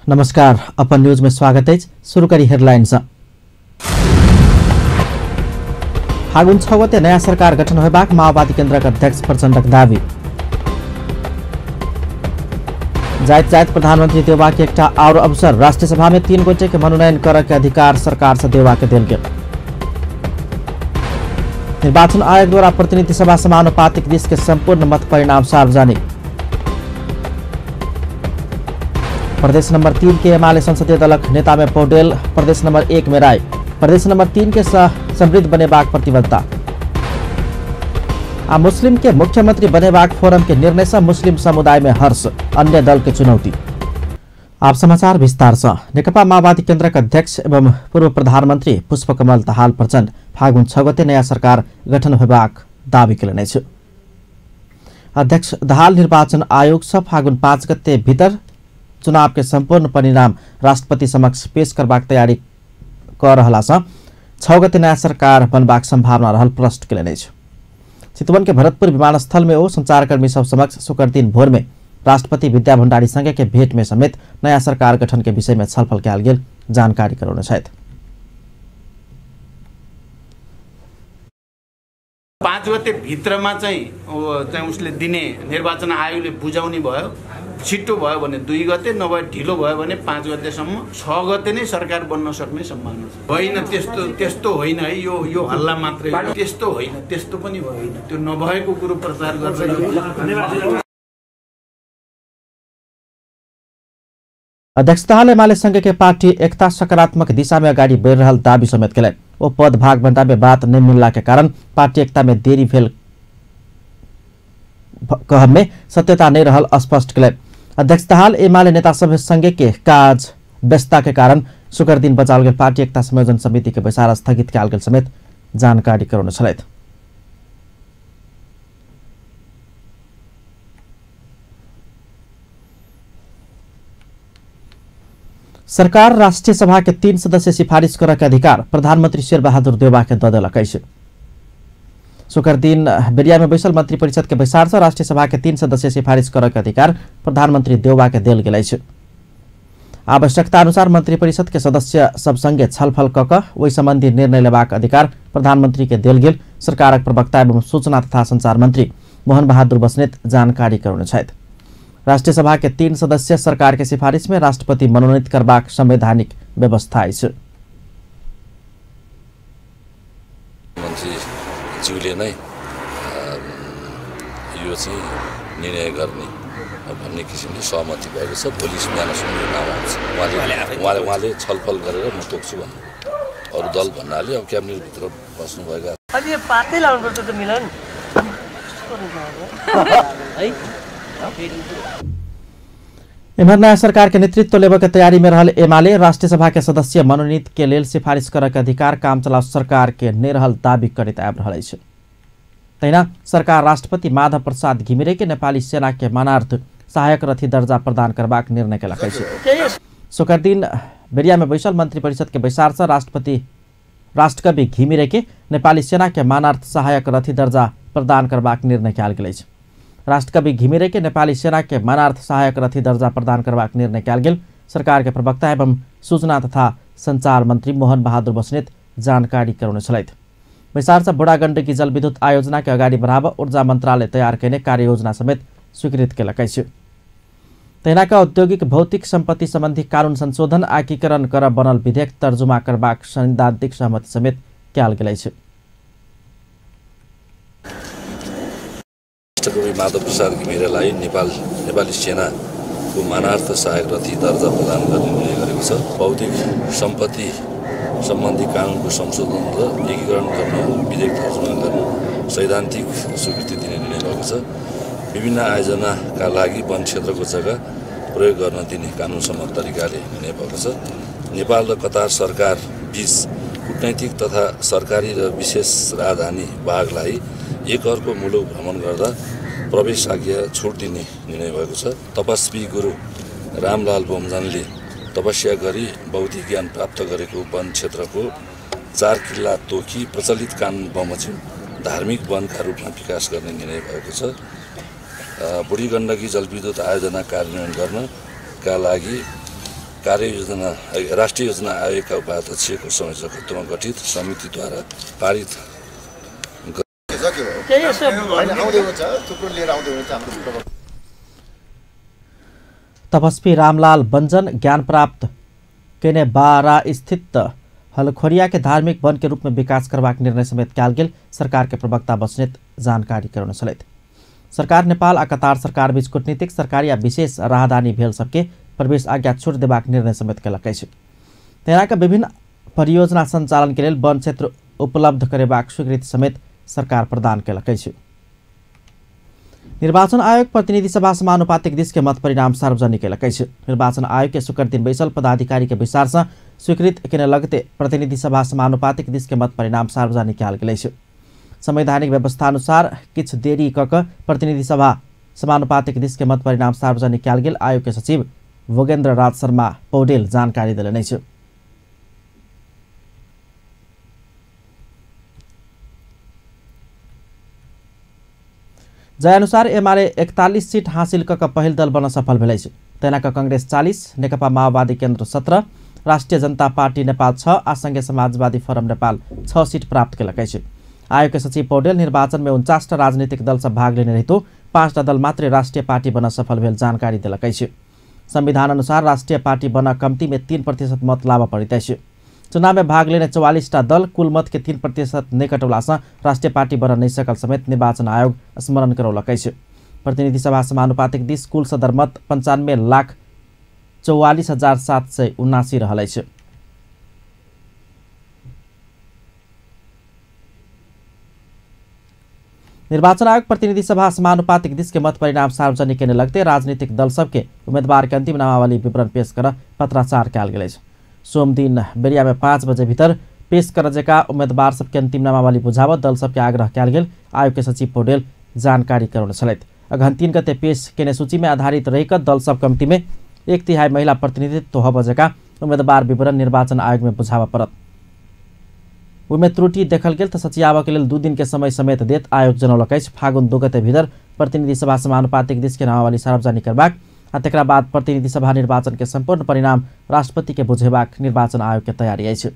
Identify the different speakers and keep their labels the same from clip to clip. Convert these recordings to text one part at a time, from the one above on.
Speaker 1: नमस्कार, अपन न्यूज में स्वागत है। शुरू करी हेडलाइन से। फागुन 6 गते नयाँ सरकार गठन होबाक माओवादी केन्द्रक अध्यक्ष प्रचण्डक दावी। जाइत जाइत प्रधानमंत्री देउबा के एकटा और अवसर, राष्ट्रीय सभा में 3 गोटे के मनोनयन करऽ के अधिकार सरकार से देउबा के देल गेल। निर्वाचन आयोग द्वारा प्रतिनिधि सभा समानुपातिक दिस के संपूर्ण मत परिणाम सार्वजनिक। प्रदेश नंबर 3 के एमाले संसदीय दलक नेता में पौडेल, प्रदेश नंबर 1 में राय। प्रदेश नंबर 3 के समृद्ध बनेबाक प्रतिबद्धता। आ मुस्लिम के मुख्यमंत्री बनेबाक फोरम के निर्णय से मुस्लिम समुदाय में हर्ष, अन्य दल के चुनौती। आप समाचार विस्तार से। नेकपा माओवादी केन्द्रक अध्यक्ष एवं पूर्व प्रधानमंत्री पुष्पकमल दाहाल प्रचण्ड फागुन 6 गते नयाँ सरकार गठन होबाक दावी केलनि अछि। अध्यक्ष दाहाल निर्वाचन आयोग से फागुन 5 गते भीतर चुनाव के संपूर्ण परिणाम राष्ट्रपति समक्ष पेश करबाक तैयारी क रहला सँ 6 गते नयाँ सरकार बनबाक संभावना रहल प्रश्न केलनि अछि। चितवन के भरतपुर विमानस्थल में ओ संचारकर्मी सब समक्ष शुक्र दिन भोर में राष्ट्रपति विद्या भण्डारी संगे के भेंट में समेत नयाँ सरकार गठन के विषय में छलफल कयल गेल जानकारी करौने छथि।
Speaker 2: 5 गते भित्रमा चाहिँ उसले दिने निर्वाचन आयोगले बुझाउने भयो। छिटो भयो भने 2 गते, नभए ढिलो भयो भने 5 गतेसम्म, 6 गते नै सरकार बन्न सक्ने सम्भावना छ। होइन, त्यस्तो त्यस्तो होइन है, यो हल्ला मात्रै हो। त्यस्तो होइन, त्यस्तो पनि होइन, त्यो नभएको कुरो प्रचार गर्छ।
Speaker 1: अध्यक्ष दाहाल एमाले संघ के पार्टी एकता सकारात्मक दिशा में अगाडि बढ़ रहल दावी समेत केलनि। ओ पद भाग बंटा में बात नहीं मिलला के कारण पार्टी एकता में देरी भेल कहब में सत्यता नहीं रहल स्पष्ट केलनि। अध्यक्ष दाहाल एमाले नेता सब संघ के काज व्यस्तता के कारण शुक्र दिन बजाओल गेल पार्टी एकता संयोजन समिति के बैसार स्थगित कयल गेल समेत जानकारी करौने छलथि। सरकार राष्ट्रीय सभा के 3 सदस्य सिफारिश करऽ के अधिकार प्रधानमंत्री शेरबहादुर देउबा के दऽ देलक अछि। शुक्र दिन बेरिया में बैसल मंत्रिपरिषद के बैसार से राष्ट्रीय सभा के 3 सदस्य सिफारिश करऽ के अधिकार प्रधानमंत्री देउबा के देल गेल अछि। आवश्यकता अनुसार मंत्रिपरिषद के सदस्य सब संगे छलफल कऽ कऽ ओहि संबंधी निर्णय लेबाक अधिकार प्रधानमंत्री के देल गेल सरकारक प्रवक्ता एवं सूचना तथा संचार मंत्री मोहन बहादुर बस्नेत जानकारी करौने छथि। राष्ट्रीय सभा के 3 सदस्य सरकार के सिफारिश में राष्ट्रपति मनोनीत करबाक संवैधानिक व्यवस्था अछि।
Speaker 3: मन्त्रीज्यूले नै यो चाहिँ निर्णय गर्ने भन्ने किसिमले सहमति भएको छ। भोलि बिहानसम्म यो नाम आउँछ। उहाँले छलफल गरेर म तोक्छु भन्नु, अरू दल भन्नाले अब क्याबिनेटभित्र बस्नुभएका
Speaker 4: पातै लाउनुपर्छ त मिलन है।
Speaker 1: एम्हर नयाँ सरकार के नेतृत्व लेबऽ के तैयारी में रहल एमाले राष्ट्रीय सभा के सदस्य मनोनीत के लेल सिफारिश करऽ के अधिकार काम चलाउ सरकार के नहि रहल दावी करैत आबि रहल अछि। तहिना सरकार राष्ट्रपति माधव प्रसाद घिमिरे के नेपाली सेना के मानार्थ सहायक रथी दर्जा प्रदान करबाक निर्णय केलक अछि। शुक्र दिन बेरिया में बैसल मंत्रिपरिषद के बैसार से राष्ट्रपति राष्ट्रकवि घिमिरे के नेपाली सेना के मानार्थ सहायक रथी दर्जा प्रदान करबाक निर्णय कयल गेल अछि। राष्ट्रकवि घिमिरे के नेपाली सेना के मानार्थ सहायक रथी दर्जा प्रदान करबाक निर्णय कयल गेल सरकार के प्रवक्ता एवं सूचना तथा संचार मंत्री मोहन बहादुर बस्नेत जानकारी करौने छलथि। बैसार से बुढ़ा गण्डकी जलविद्युत आयोजना के अगाडि बढ़ाब ऊर्जा मंत्रालय तैयार कयने कार्ययोजना समेत स्वीकृत केलक अछि। तहिना औद्योगिक भौतिक सम्पत्ति सम्बन्धी कानून संशोधन एकीकरण कर बनल विधेयक तर्जुमा करबाक सैद्धांतिक सहमति समेत कयल गेल अछि।
Speaker 3: राष्ट्रकवि माधव प्रसाद घिमिरेलाई नेपाली सेनाको मानार्थ सहायक रथी दर्जा प्रदान गर्ने निर्णय गरेको छ। बौद्धिक सम्पत्ति सम्बन्धी कानुनको संशोधन र एकीकरण गर्न विधेयक तर्जुमा गर्न सैद्धान्तिक स्वीकृति दिने निर्णय भएको छ। विभिन्न आयोजनाका लागि वन क्षेत्रको जग्गा प्रयोग गर्न दिने कानुनसम्मत तरिकाले निर्णय भएको छ। नेपाल र कतार सरकार बीच कूटनैतिक तथा सरकारी र विशेष राजधानी भागलाई एक अर्को मुलुक भ्रमण गर्दा प्रवेश आज्ञा छुट दिने निर्णय भएको छ। तपस्वी गुरु रामलाल बोमजनले तपस्या गरी बौद्धिक ज्ञान प्राप्त गरेको वन क्षेत्रको 4 किल्ला तोकी प्रचलित कानुन बमोजिम धार्मिक वनका रूपमा विकास गर्ने निर्णय भएको छ। बुढी गण्डकी जलविद्युत आयोजना कार्यान्वयन गर्नका लागि कार्ययोजना राष्ट्रिय योजना आयोगका उपाध्यक्षको संयोजकत्वमा गठित समितिद्वारा पारित।
Speaker 1: तपस्वी रामलाल बंजन ज्ञान प्राप्त केनेबारा स्थित हलखोरिया के धार्मिक वन के रूप में विकास करबाक निर्णय समेत कयल गेल सरकार के प्रवक्ता बस्नेत जानकारी करौने छलथि। सरकार नेपाल आ कतार सरकार बीच कूटनीतिक सरकारी आ विशेष राहदानी भेल सबके प्रवेश आज्ञा छूट देबाक निर्णय समेत कयलक अछि। तहिना विभिन्न परियोजना संचालन के लेल वन क्षेत्र उपलब्ध करेबाक स्वीकृति समेत सरकार प्रदान कयलक अछि। निर्वाचन आयोग प्रतिनिधि सभा समानुपातिक दिस के मत परिणाम सार्वजनिक कयलक अछि। निर्वाचन आयोग के शुक्र दिन बैसल पदाधिकारी के बैसार से स्वीकृत केने लगते प्रतिनिधि सभा समानुपातिक दिस के मत परिणाम सार्वजनिक कयल गेल अछि। संवैधानिक व्यवस्था अनुसार किछु देरी क के प्रतिनिधि सभा समानुपातिक दिस के मत परिणाम सार्वजनिक कयल गेल आयोग के सचिव भोगेन्द्र राज शर्मा पौडेल जानकारी देलनि अछि। जाहि अनुसार एमाले 41 सीट हासिल क पहिल दल बन्न सफल भेल अछि। तहिना क कांग्रेस 40, नेकपा माओवादी केन्द्र 17, राष्ट्रिय जनता पार्टी नेपाल 6 आ संघीय समाजवादी फोरम नेपाल 6 सीट प्राप्त केलक अछि। आयोग के सचिव पौडेल निर्वाचन में 49टा राजनीतिक दल सब भाग लेने रहितो 5टा दल मात्रै राष्ट्रिय पार्टी बन्न सफल भेल जानकारी देलक अछि। संविधान अनुसार राष्ट्रिय पार्टी बन्न कम्ती में 3% मत लाबऽ पड़ैत अछि। चुनाव में भाग लेने 44टा दल कुल मत के 3% नहि कटौला से राष्ट्रीय पार्टी बन नहीं सकल समेत निर्वाचन आयोग स्मरण करौलक अछि। प्रतिनिधि सभा समानुपातिक दिस कुल सदर मत 95,44,779 रहल अछि। निर्वाचन आयोग प्रतिनिधि सभा समानुपातिक दिस के मत परिणाम सार्वजनिक केने लगते राजनीतिक दल सबके उम्मीदवार के अंतिम नामावली विवरण पेश कर पत्राचार कयल गेल अछि। सोम दिन बेरिया में 5 बजे भीतर पेश कर जका उम्मीदवार सबके अंतिम नामावली बुझाबऽ दल सबके आग्रह कयल गेल आयोग के सचिव पौडेल जानकारी करौने छलथि। अगहन 3 गते पेश केने सूची में आधारित रहिकऽ दल सब कमिटी में 1/3 महिला प्रतिनिधित्व होबऽ जका उम्मीदवार विवरण निर्वाचन आयोग में बुझाबऽ पड़त। ओहिमे त्रुटि देखल गेल तऽ सचियाबऽ के लेल 2 दिन के समय समेत देत आयोग जनौलक अछि। फागुन 2 गते भीतर प्रतिनिधि सभा समानुपातिक दिस के नामावली सार्वजनिक करबाक आ तकरा बाद प्रतिनिधि सभा निर्वाचन के संपूर्ण परिणाम राष्ट्रपति के बुझेबाक निर्वाचन आयोग के तैयारी अछि।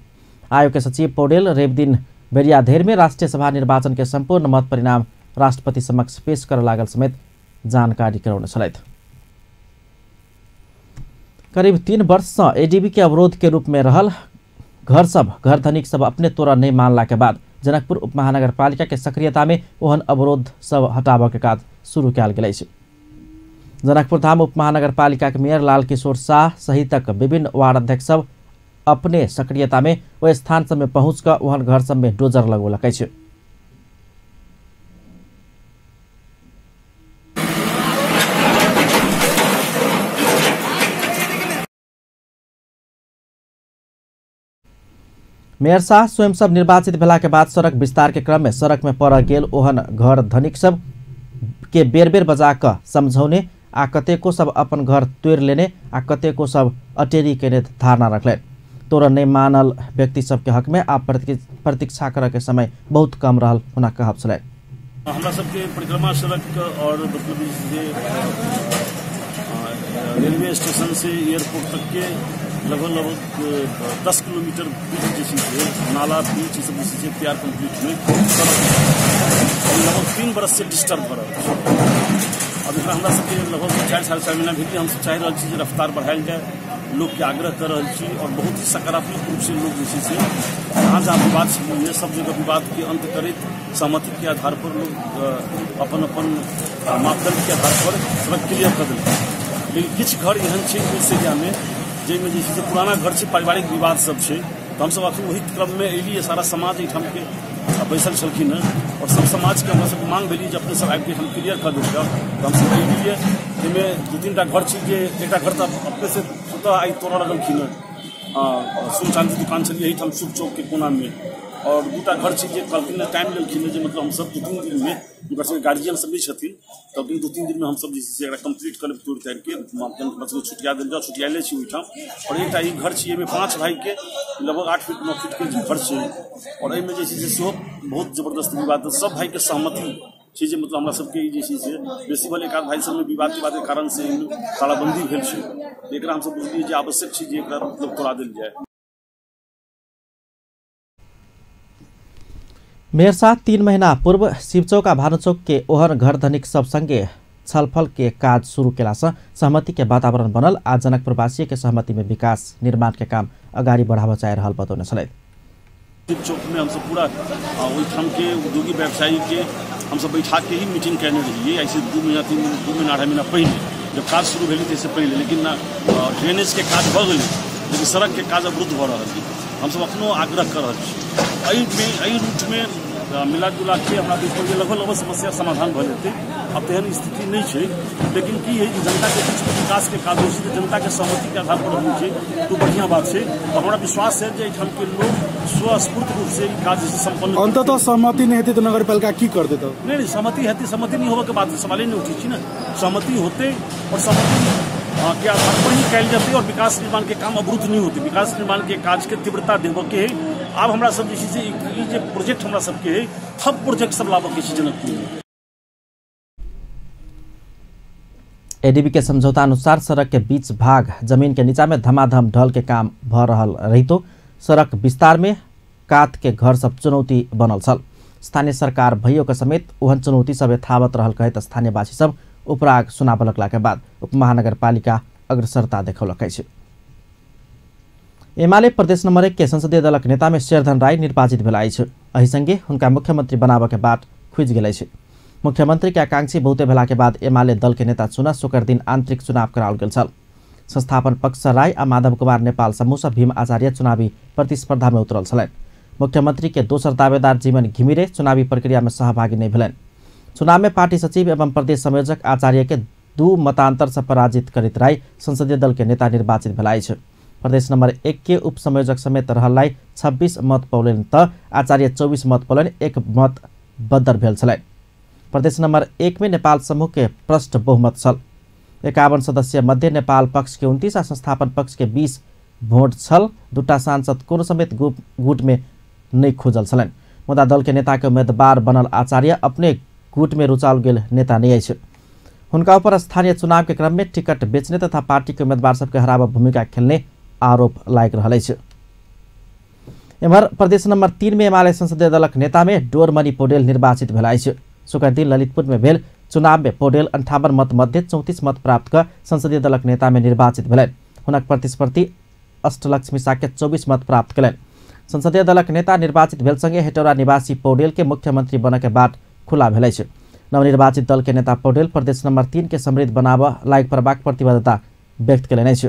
Speaker 1: आयोग के सचिव पौडेल रवि दिन बेरिया धेर में राष्ट्रीय सभा निर्वाचन के संपूर्ण मत परिणाम राष्ट्रपति समक्ष पेश कर लागल समेत जानकारी करौने छलथि। करीब 3 वर्ष से एडीबी के अवरोध के रूप में रहल घर सब घर धनिक सब अपने तोरा नहीं मानला के बाद जनकपुर उपमहानगरपालिका के सक्रियता में ओहन अवरोध सब हटाबऽ के काज शुरू कयल गेल अछि। जनकपुर धाम उपमहानगरपालिका के मेयर लाल किशोर शाह सहितक विभिन्न वार्ड अध्यक्ष सब अपने सक्रियता में ओहि स्थान सब में पहुँच कऽ ओहन घर सब में डोजर लगौलक अछि। मेयर शाह स्वयं सब निर्वाचित भेला के बाद सड़क विस्तार के क्रम में सड़क में पड़ गेल ओहन घर धनिक सब के बेर बेर बजा कऽ समझौने आ कतेको सब अपन घर तोड़ि लेने आ कतेको सब अटेरी केने धारणा रखलनि। तोड़ नहि मानल व्यक्ति सबके हक में आ प्रतीक्षा करऽ के समय बहुत कम रहल हुनक कहब छलनि।
Speaker 5: हमरा सबके परिक्रमा सड़क और मतलब जे रेलवे स्टेशन से एयरपोर्ट तक के लगभग लगभग 10 किलोमीटर बीच जे छै नाला बीच सब जे छै तैयार कम्प्लीट में सड़क लगभग 3 बरस से डिस्टर्ब भऽ रहल छै। अब एकरा हमरा सबके लगभग 4 साढ़े 4 महीना भेल। हम सब चाहि रहल छी जे रफ्तार बढ़ायल जाय, लोग के आग्रह कर रहल छी और बहुत ही सकारात्मक रूप से लोग जे छै से जहाँ जहाँ विवाद छलै सब जगह विवाद के अंत करैत सहमति के आधार पर लोग अपन अपन मापदंड के आधार पर सड़क क्लियर कऽ देलकै। लेकिन किछु घर एहन छै उस एरियामे जाहिमे जे छै से पुराना घर छै, पारिवारिक विवाद सब छै, तऽ हमसब अखन ओहि क्रममे एलियै। सारा समाज एहिठामके बैसल छलखिन हेँ और सब समाजके हमरा सबके मांग भेलियै जे अपने सब आबिके हम क्लियर कऽ देल जाउ, तऽ हमसब एलियै। जाहिमे 2-3 टा घर छै जे एकटा घर तऽ अपने से स्वतः आइ तोड़ऽ लगलखिन हेँ। सोन चाँदी दुकान छलियै एहिठाम शुभ चौकके कोनामे, और 2टा घर छै जे कहलखिन टाइम लेलखिन जे मतलब हमसब 2-3 दिनमे हुनकर सबके गार्जियन सब नहि छथिन तऽ 2-3 दिनमे हमसब जे छै से एकरा कम्प्लीट कऽ लेब तोड़ि ताड़िके मापदंड हमरा सबके छुटिया देल जाउ। छुटियाले छी ओहिठाम। और एकटा ई घर छै, एहिमे 5 भाइके लगभग 8 फीट 9 फीटके घर छै और एहिमे जे छै से सेहो बहुत जबरदस्त विवाद, सब भाइके सहमति छै जे मतलब हमरा सबके जे छै से बेसी भले एक भाई सबमे विवाद विवादके कारण से तालाबंदी भेल छै। एकरा हमसब बुझलियै जे आवश्यक छै जे एकरा मतलब तोड़ा देल जाय।
Speaker 1: मेयर साथ 3 महीना पूर्व शिवचौक आ भानुचौक के ओहन घर धनिक सब संगे छलफल के काज शुरू केलासँ सहमति के वातावरण बनल आ जनकपुरवासी के सहमति में विकास निर्माण के काम अगाडि बढ़ाबऽ चाहि रहल बतौने छलथि।
Speaker 5: शिव चौक में हमसब पूरा ओहिठाम के उद्योगी व्यवसायी के हमसब बैठा के ही मीटिंग कयने रहियै। ऐसे 2 महीना 3 2 महीना 2.5 महीना पहले जब काज शुरू भेलै ताहिसँ पहले, लेकिन ड्रेनेज के काज भऽ गेलै लेकिन सड़क के काज अवरुद्ध भऽ रहल छै। हमसब अखनो आग्रह कऽ रहल छी एहि रूटमे मिला जुला के हमरा बुझि जे लगभग लगभग समस्या समाधान भऽ जेतै। आब तेहन स्थिति नहि छै, लेकिन की है जे जनताके बीचमे विकासके काज होइ छै तऽ जनताके सहमतिके आधार पर होइ छै तो बढ़िआँ बात छै। और हमरा विश्वास है जे एहिठामके लोक स्वस्फूर्त रूपसँ ई काज सम्पन्न।
Speaker 6: अन्ततः सहमति नहि हेतै तऽ नगरपालिका की कर देतै?
Speaker 5: नहि नहि, सहमति हेतै, सहमति नहि होबऽके बात सवाले नहि उठै छै ने। सहमति होतै और सहमति के आधार पर ही कयल जेतै और विकास निर्माण के काम अवरुद्ध नहीं होते। विकास निर्माण के काज के तीव्रता देबऽ के है। आब हमरा सब जे छै से ई जे प्रोजेक्ट हमरा सबके है थप प्रोजेक्ट सब लाबऽ के छै जनकपुर।
Speaker 1: एडीबी के समझौता अनुसार सड़क के बीच भाग जमीन के नीचा में धमाधम ढल के काम भ रहल रहितो सड़क विस्तार में कात के घर सब चुनौती बनल छल। स्थानीय सरकार भइयो के समेत ओहन चुनौती सब यथावत रहल कहैत स्थानीयवासी सब उपराग सुनाबऽ लगला के बाद उपमहानगरपालिका अग्रसरता देखौलक अछि। एमाले प्रदेश नंबर 1 के संसदीय दलक नेता में शेरधन राई निर्वाचित भेल अछि। एहि संगे हुनका मुख्यमंत्री बनाबऽ के बाट खुजि गेल अछि। मुख्यमंत्री के आकांक्षी बहुते भेला के बाद एमाले दल के नेता चुना शुक्र दिन आंतरिक चुनाव कराओल गेल छल। संस्थापन पक्ष राई आ माधव कुमार नेपाल समूह से भीम आचार्य चुनावी प्रतिस्पर्धा में उतरल छलनि। मुख्यमंत्री के दोसर दावेदार जीवन घिमिरे चुनावी प्रक्रिया में सहभागी नहीं भेलनि। चुनाव में पार्टी सचिव एवं प्रदेश संयोजक आचार्य के 2 मतांतर से पराजित करैत राई संसदीय दल के नेता निर्वाचित भेल अछि। प्रदेश नंबर 1 के उप संयोजक समेत रहल राई 26 मत पौलनि त आचार्य 24 मत पौलनि, 1 मत बदर भेल छलनि। प्रदेश नंबर 1 में नेपाल समूह के प्रष्ट बहुमत छल। 51 सदस्य मध्य नेपाल पक्ष के 29 आ संस्थापन पक्ष के 20 भोट छल। 2टा सांसद कोनो समेत गुट में नहीं खोजल छलनि। मुदा दल के नेता के उम्मीदवार बनल आचार्य अपने गुट में रुचाल गेल नेता नहीं अछि। हुनका ऊपर स्थानीय चुनाव के क्रम में टिकट बेचने तथा पार्टी के उम्मीदवार सबके हराबऽ भूमिका खेलने आरोप लागि रहल अछि। एम्हर प्रदेश नंबर 3 में एमाले संसदीय दलक नेता में डोरमणि पौडेल निर्वाचित भेल अछि। शुक्र दिन ललितपुर में भेल चुनाव में पौडेल 58 मत मध्य 34 मत प्राप्त कर संसदीय दलक नेता में निर्वाचित भेलनि। हुनक प्रतिस्पर्धी अष्टलक्ष्मी साक्य 24 मत प्राप्त कयलनि। संसदीय दलक नेता निर्वाचित भेल संगे हेटौरा निवासी पौडेल के मुख्यमंत्री बनऽ के बाट खुला भेल अछि। नवनिर्वाचित दल के नेता पौडेल प्रदेश नंबर 3 के समृद्ध बनाबऽ लागि पड़बाक प्रतिबद्धता व्यक्त कयलनि अछि।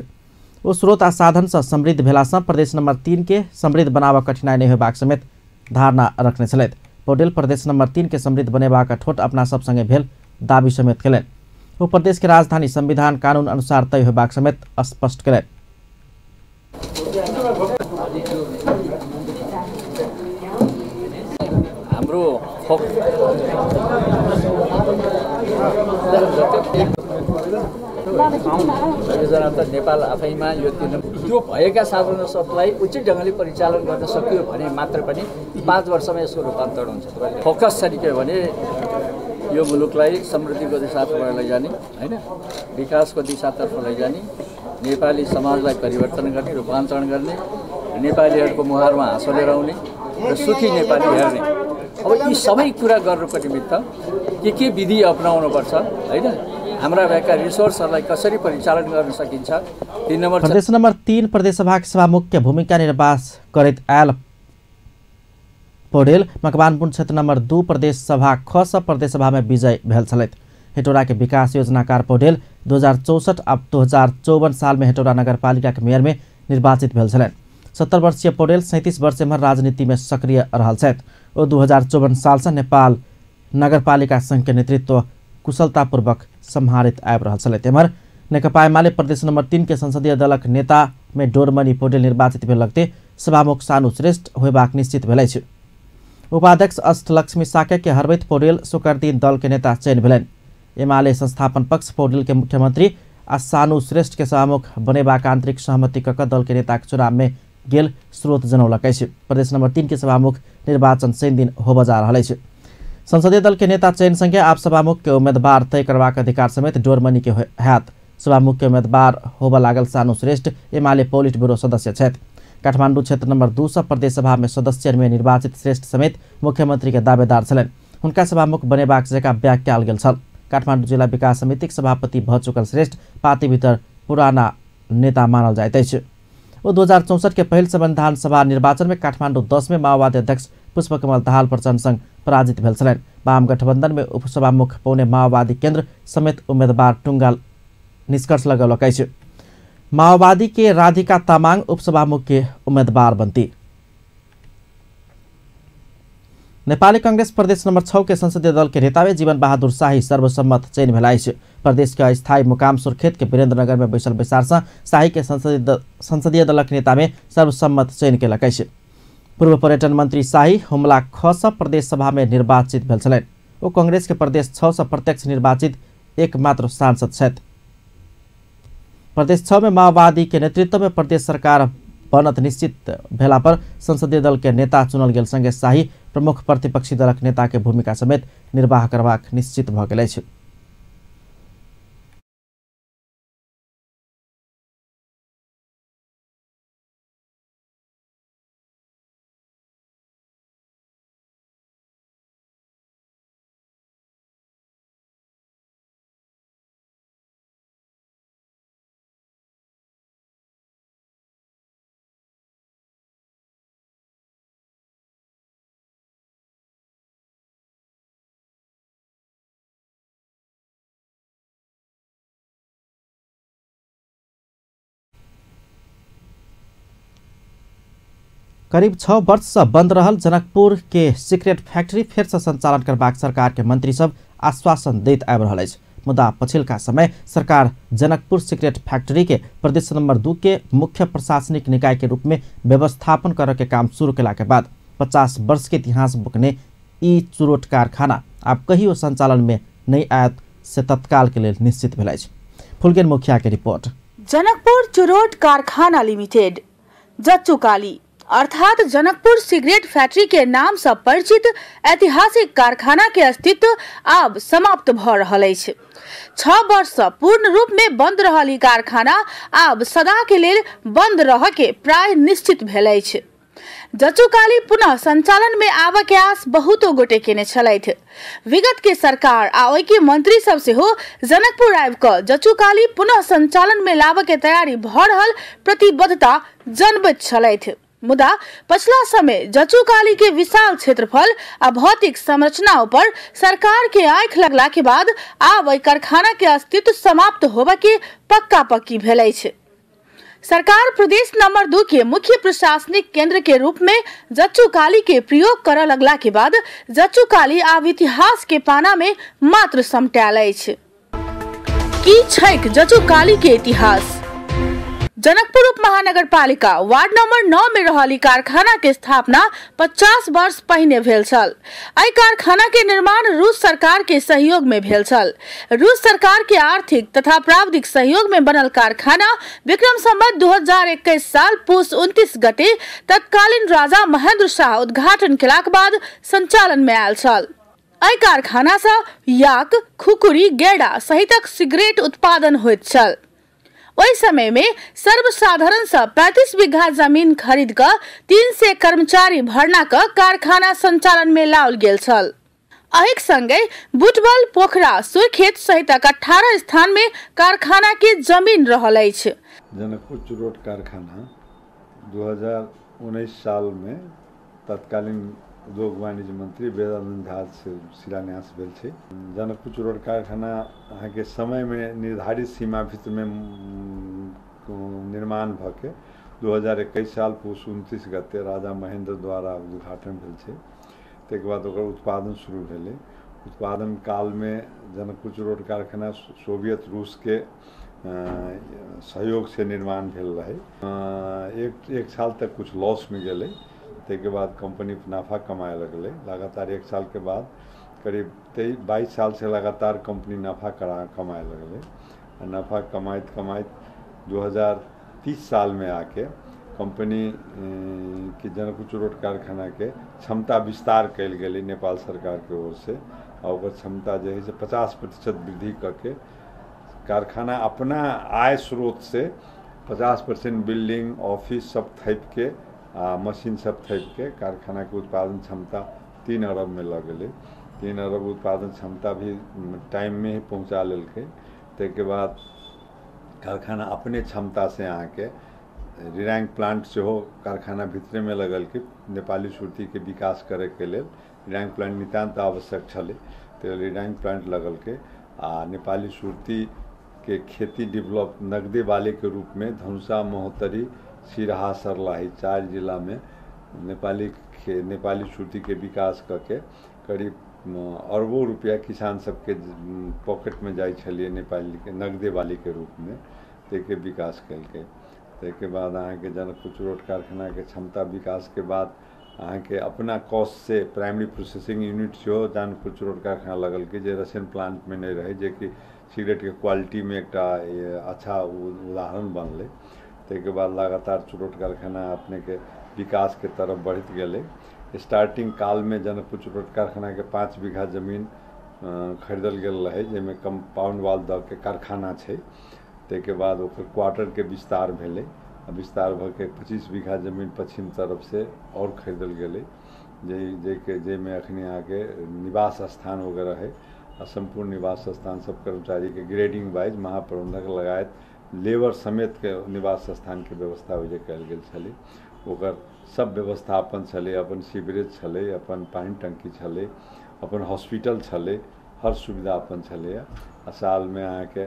Speaker 1: ओ स्रोत आ साधन से समृद्ध भेलासँ प्रदेश नंबर 3 के समृद्ध बनाबऽ कठिनाई नहि होयबाक समेत धारणा रखने छलथि। पौडेल प्रदेश नंबर 3 के समृद्ध बनेबाक ठोट अपना सब संगे भेल दावी समेत कयलनि। ओ प्रदेश के राजधानी संविधान कानून अनुसार तय होयबाक समेत स्पष्ट कयलनि।
Speaker 7: हाम्रो त नेपाल आफैमा यो त्यो भएका साधन सबलाई उचित ढङ्गले परिचालन गर्न सकियो भने मात्र पनि 5 वर्षमा यसको रूपान्तरण हुन्छ। फोकस छ नि के भने यो मुलुकलाई समृद्धिको दिशातर्फ लैजाने हैन, विकासको दिशातर्फ लैजाने, नेपाली समाजलाई परिवर्तन गर्ने, रूपान्तरण गर्ने, नेपालीहरूको मुहारमा हाँसो लिएर आउने र सुखी नेपाली हेर्ने। अब यी सबै कुरा गर्नुको निमित्त के विधि अपनाउनुपर्छ हैन, हाम्रा भएका रिसोर्सहरूलाई कसरी परिचालन गर्न सकिन्छ। 3 नम्बर
Speaker 1: प्रदेश नम्बर 3 प्रदेशसभाक सभामुख के भूमिका निर्वाह करैत आयल पौडेल मकवानपुर क्षेत्र नंबर 2 प्रदेश सभा ख सँ प्रदेश सभा में विजय भेल छलथि। हेटौरा के विकास योजनाकार पौडेल 2064 आ 2054 साल में हेटौरा नगरपालिका के मेयर में निर्वाचित भेल छलनि। 70 वर्षीय पौडेल 37 वर्ष एम्हर राजनीति में सक्रिय रहल छथि। ओ 2054 साल से नेपाल नगरपालिका संघ के नेतृत्व कुशलतापूर्वक सम्हारित आबि रहल छलथि। एम्हर नेकपा एमाले प्रदेश नंबर 3 के संसदीय दलक नेता में डोरमणि पौडेल निर्वाचित भेल लगते सभामुख सानु श्रेष्ठ होयबाक निश्चित भेल अछि। उपाध्यक्ष अष्टलक्ष्मी साक्य के हरबैत पौडेल शुक्र दिन दल के नेता चयन भेलनि। एमाले संस्थापन पक्ष पौडेल के मुख्यमंत्री आ सानु श्रेष्ठ के सभामुख बनेबाक आंतरिक सहमति कऽ दल के नेताक चुनाव में गेल स्रोत जनौलक अछि। प्रदेश नंबर 3 के सभामुख निर्वाचन शनि दिन होबऽ जा रहल अछि। संसदीय दल के नेता चयन संगे आप सभामुख के उम्मीदवार तय करबाक अधिकार समेत डोरमनी के हैत। सभामुख के उम्मीदवार होबऽ लागल सानु श्रेष्ठ एमाले पोलिट ब्यूरो सदस्य छथि। काठमांडू क्षेत्र नंबर 2 से प्रदेश सभा में सदस्य में निर्वाचित श्रेष्ठ समेत मुख्यमंत्री के दावेदार छलनि। हुनका सभामुख बनेबाक जकाँ व्याख्या गेल छल। काठमांडू जिला विकास समितिक सभापति भऽ चुकल श्रेष्ठ पार्टी भीतर पुराना नेता मानल जाइत अछि। ओ 2064 के पहिल संविधान सभा निर्वाचन में काठमांडू 10 में माओवादी अध्यक्ष पुष्पकमल दाहाल प्रचण्ड संग पराजित भेल छलनि। वाम गठबंधन में उपसभामुख पौने माओवादी केंद्र समेत उम्मीदवार टुंगाल निष्कर्ष लगौलक अछि। माओवादी के राधिका तामाङ उपसभामुख के उम्मीदवार बनती। नेपाली कांग्रेस प्रदेश नंबर 6 के संसदीय दल के नेता में जीवन बहादुर शाही सर्वसम्मत चयन भेल अछि। प्रदेश के अस्थायी मुकाम सुर्खेत के वीरेंद्रनगर में बैसल बैसार से शाही के संसदीय दलक नेता में सर्वसम्मत चयन केलक अछि। पूर्व पर्यटन मंत्री शाही हुमला 6 से प्रदेश सभा में निर्वाचित भेल छलनि। ओ कांग्रेस के प्रदेश 6 से प्रत्यक्ष निर्वाचित एकमात्र सांसद छथि। प्रदेश 6 में माओवादी के नेतृत्व में प्रदेश सरकार बनत निश्चित भेला पर संसदीय दल के नेता चुनल गेल संगे शाही प्रमुख प्रतिपक्षी दलक नेता के भूमिका समेत निर्वाह करबाक निश्चित भऽ गेल अछि। करीब 6 वर्ष से बंद रहल जनकपुर के सिगरेट फैक्ट्री फेर से संचालन करबाक सरकार के मंत्री सब आश्वासन दैत आबि रहल अछि। मुदा पछिलका समय सरकार जनकपुर सिगरेट फैक्ट्री के प्रदेश नंबर 2 के मुख्य प्रशासनिक निकाय के रूप में व्यवस्थापन करऽ के काम शुरू केला के बाद 50 वर्ष के इतिहास बोकने ई चुरोट कारखाना आब कहियो संचालन में नहीं आयत से तत्काल के लेल निश्चित भेल अछि। फुलगेन मुखिया के रिपोर्ट।
Speaker 8: जनकपुर चुरोट कारखाना लिमिटेड जच्चुकाली अर्थात जनकपुर सिगरेट फैक्ट्री के नाम से परिचित ऐतिहासिक कारखाना के अस्तित्व अब समाप्त भ रहल अछि। 6 वर्ष से पूर्ण रूप में बंद रहल ई कारखाना आब सदा के लेल बंद रह के प्राय निश्चित भेल अछि। जच्चुकाली पुनः संचालन में आबऽ के आस बहुतो गोटे केने छलथि। विगत के सरकार आ ओहि के मंत्री सब सेहो जनकपुर आबि कऽ जच्चुकाली पुनः संचालन में लाबऽ के तैयारी भऽ रहल प्रतिबद्धता जनबैत छलथि। मुदा पछिला समय जच्चुकाली के विशाल क्षेत्रफल आ भौतिक संरचना पर सरकार के आंखि लगला के बाद आब एहि कारखाना के अस्तित्व समाप्त होबऽ के पक्का पक्की भेल अछि। सरकार प्रदेश नंबर 2 के मुख्य प्रशासनिक केंद्र के रूप में जच्चुकाली के प्रयोग करऽ लगला के बाद जच्चुकाली आब इतिहास के पाना में मात्र समटायल अछि। की छैक जच्चुकाली के इतिहास? जनकपुर उप महानगरपालिका वार्ड नंबर 9 में रहल ई कारखाना के स्थापना 50 वर्ष पहिने भेल छल। एहि कारखाना के निर्माण रूस सरकार के सहयोग में भेल छल। रूस सरकार के आर्थिक तथा प्राविधिक सहयोग में बनल कारखाना विक्रम संवत 2021 साल पूस 29 गते तत्कालीन राजा महेंद्र शाह उद्घाटन केलाक बाद संचालन में आयल छल। एहि कारखाना से याक, खुकुरी, गेड़ा सहितक सिगरेट उत्पादन होइत छल। ओहि समय में सर्वसाधारण से 35 बीघा जमीन खरीद कऽ 300 कर्मचारी भरना कऽ कारखाना संचालन में लाओल गेल छल। एहिक संगे बुटबल, पोखरा, सुर्खेत सहितक 18 स्थान में कारखाना के जमीन रहल अछि।
Speaker 9: जनकपुर चुरोट कारखाना 2019 साल में तत्कालीन उद्योग वाणिज्य मंत्री वेदानंद झा से शिलान्यास भेल छै। जनकपुर चुरोट कारखाना अहाँके समयमे निर्धारित सीमा भीतरमे निर्माण भऽ के 2021 साल पूस 29 गते राजा महेंद्र द्वारा उद्घाटन भेल छै। ताहिके बाद ओकर उत्पादन शुरू भेलै। उत्पादन कालमे जनकपुर चुरोट कारखाना सोवियत रूसके सहयोग से निर्माण भेल रहै। एक साल तक कुछ लॉसमे गेलै। ताहिके बाद कंपनी मुनाफा कमाए लगलै। लगातार 1 साल के बाद करीब 22 साल से लगातार कंपनी नफा कमाए लगलै। आ नफा कमाइत कमाइत 2030 सालमे आके कंपनी के जनकपुर चुरोट कारखाना के क्षमता विस्तार कयल गेलै नेपाल सरकार के ओर से आ ओकर क्षमता जे है से 50% वृद्धि करके कारखाना अपना आय स्रोत से 50% बिल्डिंग ऑफिस सब थैप के आ मशीन सब थैप के कारखाना के उत्पादन क्षमता 3 अरब में लग गेलै। 3 अरब उत्पादन क्षमता भी टाइम में ही पहुँचा लेलकै। ताहिके बाद कारखाना अपने क्षमता से अहाँके रिरैंक प्लांट सेहो कारखाना भितरेमे लगलकै। नेपाली सुर्तीके विकास करैके लेल रिरैंक प्लांट नितान्त आवश्यक छलै, तऽ रिरैंक प्लांट लगलकै आ नेपाली सुर्तीके खेती डेवलप नगदे वालेके रूपमे धनुषा, महोत्तरी, सिरहा, सर्लाही 4 जिलामे नेपाली सुर्तीके विकास कऽ के करीब अरबों रुपया किसान सबके पॉकेटमे जाइ छलियै नेपाली नगदे वालीके रूपमे, ताहिके विकास केलकै। ताहिके बाद अहाँके जनकपुर चुरोट कारखानाके क्षमता विकासके बाद अहाँके अपना कॉस्ट से प्राइमरी प्रोसेसिंग यूनिट सेहो जनकपुर चुरोट कारखाना लगलकै, जे रसियन प्लांटमे नहि रहै, जेकि सिगरेटके क्वालिटीमे एकटा अच्छा उदाहरण बनलै। ताहिके बाद लगातार चुरोट कारखाना अपनेके विकासके तरफ बढ़ैत गेलै। स्टार्टिंग कालमे जनकपुर चुरोट कारखानाके 5 बीघा जमीन खरीदल गेल रहै, जाहिमे कम्पाउंड वाल दऽ के कारखाना छै। ताहिके बाद ओकर क्वार्टरके विस्तार भेलै आ विस्तार भऽ के 25 बीघा जमीन पश्चिम तरफसँ आओर खरीदल गेलै, जाहिमे अखनी अहाँके निवास स्थान वगैरह है आ सम्पूर्ण निवास स्थान सब कर्मचारीके ग्रेडिंग वाइज महाप्रबंधक लगायत लेबर समेतके निवास स्थानके व्यवस्था ओहि जे कयल गेल छलै। ओकर सब व्यवस्थापन छलै, अपन सीवरेज छलै, अपन पानि टंकी छलै, अपन हॉस्पिटल छलै, हर सुविधा अपन छलै। आ सालमे अहाँके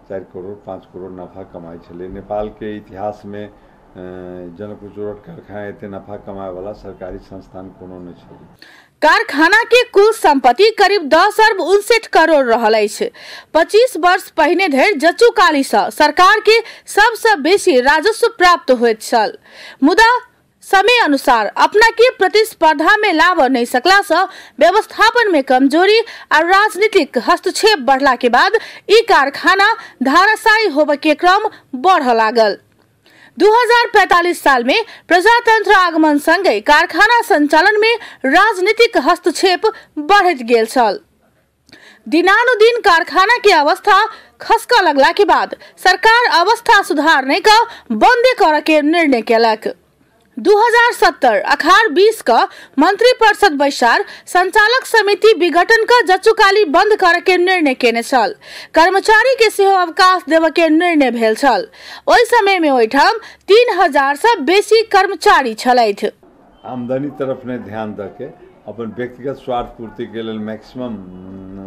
Speaker 9: 4 करोड़ 5 करोड़ नफा कमाइ छलै। नेपालके इतिहासमे जनकपुर चुरोट कारखाना एते नफा कमाएवला सरकारी संस्थान कोनो नहि छलै।
Speaker 8: कारखाना के कुल संपत्ति करीब 10 अरब 59 करोड़ रहल अछि। 25 वर्ष पहिने धरि जचुकाली सँ सरकार के सबसँ बेसी राजस्व प्राप्त होइत छल, मुदा समय अनुसार अपना के प्रतिस्पर्धा में लाभ नहीं सकला सँ व्यवस्थापन में कमजोरी और राजनीतिक हस्तक्षेप बढ़ला के बाद ई कारखाना धाराशायी होबे के क्रम बढ़ लागल। 2045 साल में प्रजातंत्र आगमन संगे कारखाना संचालन में राजनीतिक हस्तक्षेप बढ़ैत गेल छल। दिनानुदिन कारखाना के अवस्था खसका लगला के बाद सरकार अवस्था सुधारने का बंदे करे के निर्णय केलक। 2070 अखार 20 का मंत्री परिषद बैसार संचालक समिति विघटन का जचुकाली बंद करे के निर्णय केने छल। कर्मचारी के सेहो अवकाश देवे के निर्णय भेल छल। ओहि समय में ओहिठाम 3000 से बेसी कर्मचारी छलथि।
Speaker 9: आमदनी तरफ ने ध्यान दके अपन व्यक्तिगत स्वार्थ पूर्ति के लेल मैक्सिमम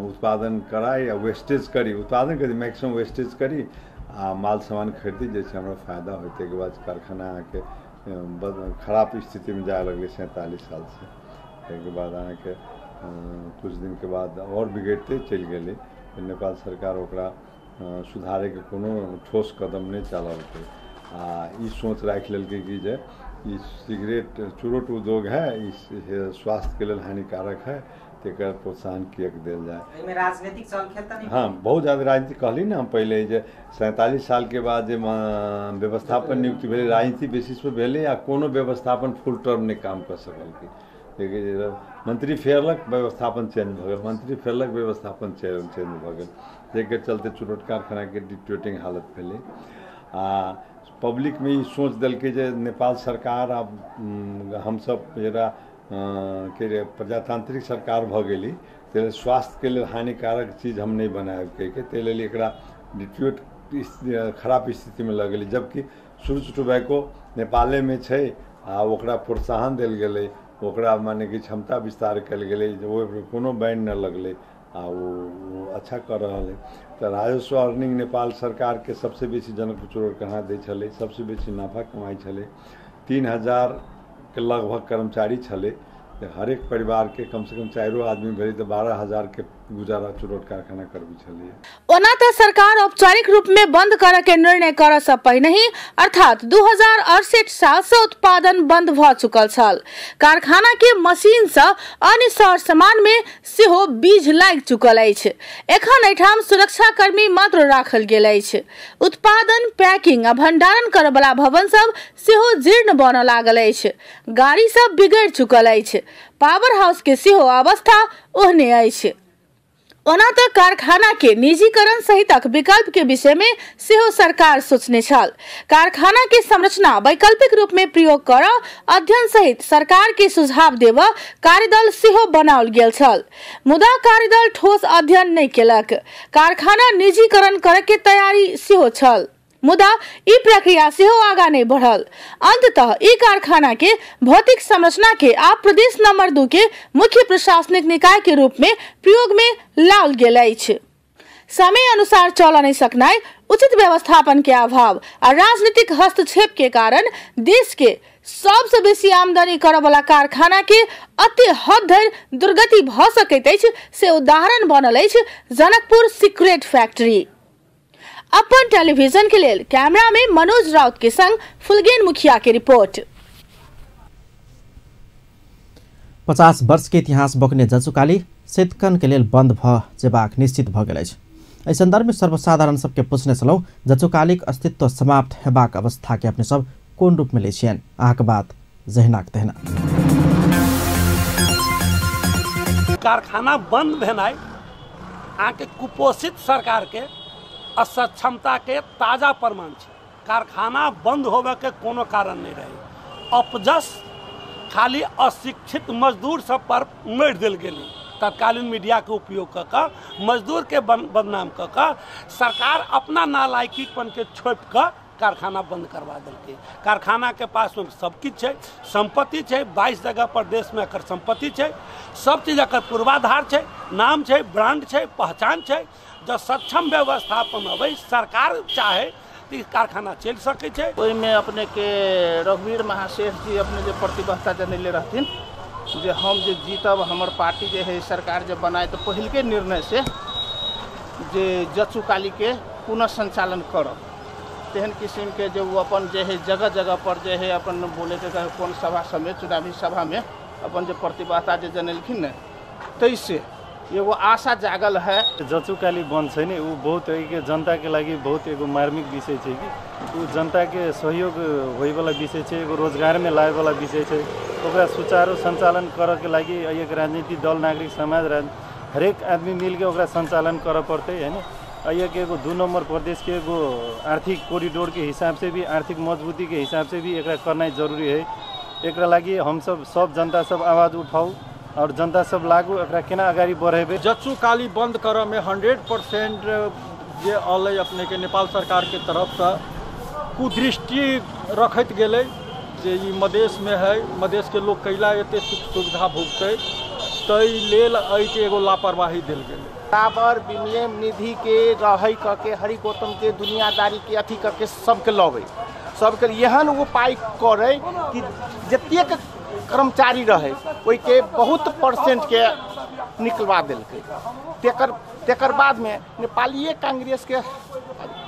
Speaker 9: उत्पादन कराई आ वेस्टेज करी, उत्पादन करी मैक्सिमम वेस्टेज करी आ माल सामान खरीदी, जैसे हमरा फायदा होते के बाद कारखाना अहाँके खराब स्थितिमे जाए लगलै 47 साल से। ताहिके बाद अहाँके कुछ दिनके बाद आओर बिगड़िते चलि गेलै। नेपाल सरकार ओकरा सुधारैके कोनो ठोस कदम नहि चललकै आ ई सोच राखि लेलकै कि जे ई सिगरेट चुरोट उद्योग है, ई स्वास्थ्यके लेल हानिकारक है, तकर प्रोत्साहन किएक देल जाए।
Speaker 1: एहिमे राजनीतिक चलखेल त नहीं?
Speaker 9: हाँ, बहुत ज़्यादा राजनीति कहली ना हम पहले जे 47 साल के बाद जे व्यवस्थापन नियुक्ति भेलै राजनीति बेसिस पर भेलै आ कोनो व्यवस्थापन फुल टर्म नहि काम कऽ सकलकै। मंत्री फेरलक व्यवस्थापन चेंज भऽ गेल, मंत्री फेरलक व्यवस्थापन चेंज भऽ गेल, जाहिके चलते चुरोट कारखानाके डिटोरेटिंग हालत भेलै। आ पब्लिकमे ई सोच देलकै जे नेपाल सरकार आब हमसब जरा के प्रजातांत्रिक सरकार भऽ गेली ताहि स्वास्थ्यके लेल हानिकारक चीज हम नहि बनायब कहिके, ताहि लेल एकरा डिट्यूट खराब स्थितिमे लऽ गेली। जबकि सूर्य टोबैको नेपालेमे छै आ ओकरा प्रोत्साहन देल गेलै, ओकरा माने कि क्षमता विस्तार कयल गेलै, ओहिपर कोनो बैन नहि लगलै आ ओ अच्छा कऽ रहल है। तऽ राजस्व अर्निंग नेपाल सरकारके सबसँ बेसी जनकपुर चुरोट कारखाना दै छलै, सबसँ बेसी नाफा कमाइ छलै। 3000 के लगभग कर्मचारी छलै हरेक परिवार के कम से कम 4 आदमी भेलै तऽ 12,000 के गुजारा चुरोट कारखाना करबै छलियै।
Speaker 8: ओना तऽ सरकार औपचारिक रूप में बंद करऽ के निर्णय करऽ से पहिने ही अर्थात 2068 साल से उत्पादन बंद भऽ चुकल छल। कारखाना के मशीन से अन्य सर सामान में सेहो बीज लागि चुकल अछि। एखन एहिठाम सुरक्षाकर्मी मात्र राखल गेल अछि। उत्पादन, पैकिंग आ भंडारण करऽ वाला भवन सब सेहो जीर्ण बनऽ लागल अछि। गाड़ी सब बिगड़ि चुकल अछि। पावर हाउस के सेहो अवस्था ओहने अछि। ओना तऽ कारखाना के निजीकरण सहितक विकल्प के विषय में सेहो सरकार सोचने छल। कारखाना के संरचना वैकल्पिक रूप में प्रयोग कर अध्ययन सहित सरकार के सुझाव देव कार्यदल सेहो बनाओल गेल छल, मुदा कार्यदल ठोस अध्ययन नहि केलक। कारखाना निजीकरण करे के तैयारी सेहो छल, मुदा ई प्रक्रिया सेहो आगा नहीं बढ़ल। अंततः ई कारखाना के भौतिक संरचना के आप प्रदेश नंबर 2 के मुख्य प्रशासनिक निकाय के रूप में प्रयोग में लाओल गेल अछि। समय अनुसार चल नहीं सकनाइ, उचित व्यवस्थापन के अभाव आ राजनीतिक हस्तक्षेप के कारण देश के सबसे बेसी आमदनी करऽ वाला कारखाना के अति हद धरि दुर्गति भऽ सकैत अछि से उदाहरण बनल अछि जनकपुर सिगरेट फैक्ट्री। अपन टेलीविजन के लेल कैमरा में मनोज राउत के संग फुलगेन मुखिया के रिपोर्ट।
Speaker 1: 50 वर्ष के इतिहास बोक्ने जचुकाली सेतकन के लेल बंद भ जेबाक निश्चित भ गेल अछि। एहि संदर्भ में सर्वसाधारण सबके पूछने छलहुँ जचुकालीक अस्तित्व समाप्त हेबाक अवस्था के अपने सब कोन रूप में लै छियनि? अहाँके बात जहिनाक तहिना।
Speaker 10: कारखाना बंद भेनाइ अहाँके कुपोषित सरकार के असक्षमता के ताजा प्रमाण छै। कारखाना बंद होवे के कोनो कारण नहीं रहे। अपजस खाली अशिक्षित मजदूर सब पर मरि देल गेलै। तत्कालीन मीडिया के उपयोग कऽ कऽ मजदूर के बदनाम कऽ कऽ सरकार अपना नालायकीपन के छोपि कऽ कारखाना बंद करवा देलकै। कारखाना के पास में सब किछु छै, संपत्ति छै, 22 जगह पर देश में एकर संपत्ति छै, सब चीज एकर पूर्वाधार छै, नाम छै, ब्रांड छै, पहचान छै। जब सक्षम व्यवस्थापन अबै सरकार चाहे तऽ कारखाना चलि सकै छै।
Speaker 11: ओहिमे अपनेके रघुवीर महासेठ जी अपने जे प्रतिबद्धता जनैले रहथिन जे हम जे जीतब, हमर पार्टी जे है सरकार जे बनाए, तऽ पहिलके निर्णय से जे जचुकालीके पुनः संचालन करब, तेहन किसिमके जे ओ अपन जे है जगह जगह पर जे है अपन बोलेके कोन सभा सबमे चुनावी सभामे अपन जे प्रतिबद्धता जे जनलखिन ने, ताहिसँ एगो आशा जागल है।
Speaker 12: जचुकाली बंद छै ने, उ बहुत एहिके जनताके लागि बहुत एगो मार्मिक विषय छै कि उ जनताके सहयोग होइवला विषय छै, एगो रोजगारमे लाबैवला विषय छै। ओकरा सुचारू सञ्चालन करऽके लागि एक राजनीतिक दल, नागरिक समाज, हरेक आदमी मिलके ओकरा सञ्चालन करऽ पड़तै होइन। एहिके एगो 2 नम्बर प्रदेशके एगो आर्थिक कोरिडोरके हिसाबसे भी, आर्थिक मजबूतीके हिसाबसे भी एकरा करनाइ जरूरी है। एकरा लागि हमसब सब जनता सब आवाज उठाउ और जनता सब लागू, एकरा केना अगाडि बढ़ेबै।
Speaker 13: जचुकाली बंद करऽ में 100% जे अलै अपने के नेपाल सरकार के तरफसँ कुदृष्टि रखैत गेलै जे ई मधेशमे है, मधेशके लोक कैला एते सुख सुविधा भोगतै, ताहि लेल एहिके एगो लापरवाही देल गेलै।
Speaker 11: बराबर विनियम निधि के रहै कऽ के हरि गौतम के दुनियादारी के अथी कऽ के सबके लबै, सबके एहन उपाय करै कि जतेक कर्मचारी रहे ओहिके बहुत परसेंटके निकलवा देलकै। तेकर बादमे नेपालीय कांग्रेसके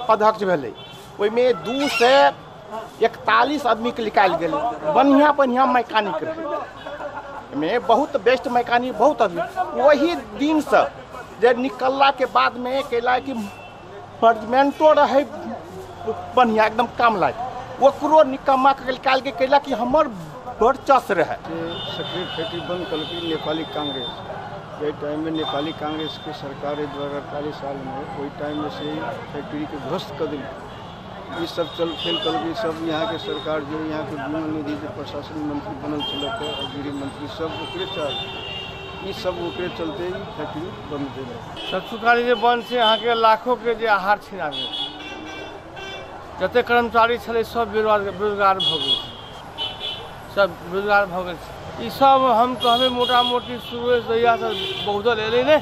Speaker 11: अध्यक्ष भेलै, ओहिमे 241 आदमीके निकालि गेलै। बढ़िआँ बढ़िआँ मैकेनिक रहै, मे बहुत बेस्ट मैकेनिक बहुत आदमी। वही दिनसँ जे निकललाके बादमे कैला कि मैनेजमेंटो रहे बढ़िआँ एकदम काम लायक, ओकरो निकम्मा निकालि के कैला कि हमर वर्चस्व रहे।
Speaker 14: सिगरेट फैक्ट्री बंद कलकी नेपाली कांग्रेस, जाहि टाइममे नेपाली कांग्रेसके सरकार 2048 सालमे, ओहि टाइममे से फैक्ट्रीके ध्वस्त कऽ देलकै। ई सब चल खेल कलकी सब यहाँ के सरकार जो यहाँ के विमल निधि जे प्रशासन मंत्री बनल छलक और गृह मंत्री सब ओकरे चल, ई सब ओकरे चलते ई फैक्ट्री बंद भेलै।
Speaker 15: जचुकाली जे बंद छै अहाँके लाखों के जे आहार छिना गेल, जते कर्मचारी छलै सब बेरोजगार भऽ गेल, सब बेरोजगार भऽ गेल। ई सब हम कहबै मोटा मोटी शुरुए जहियासँ बहुदल एलै ने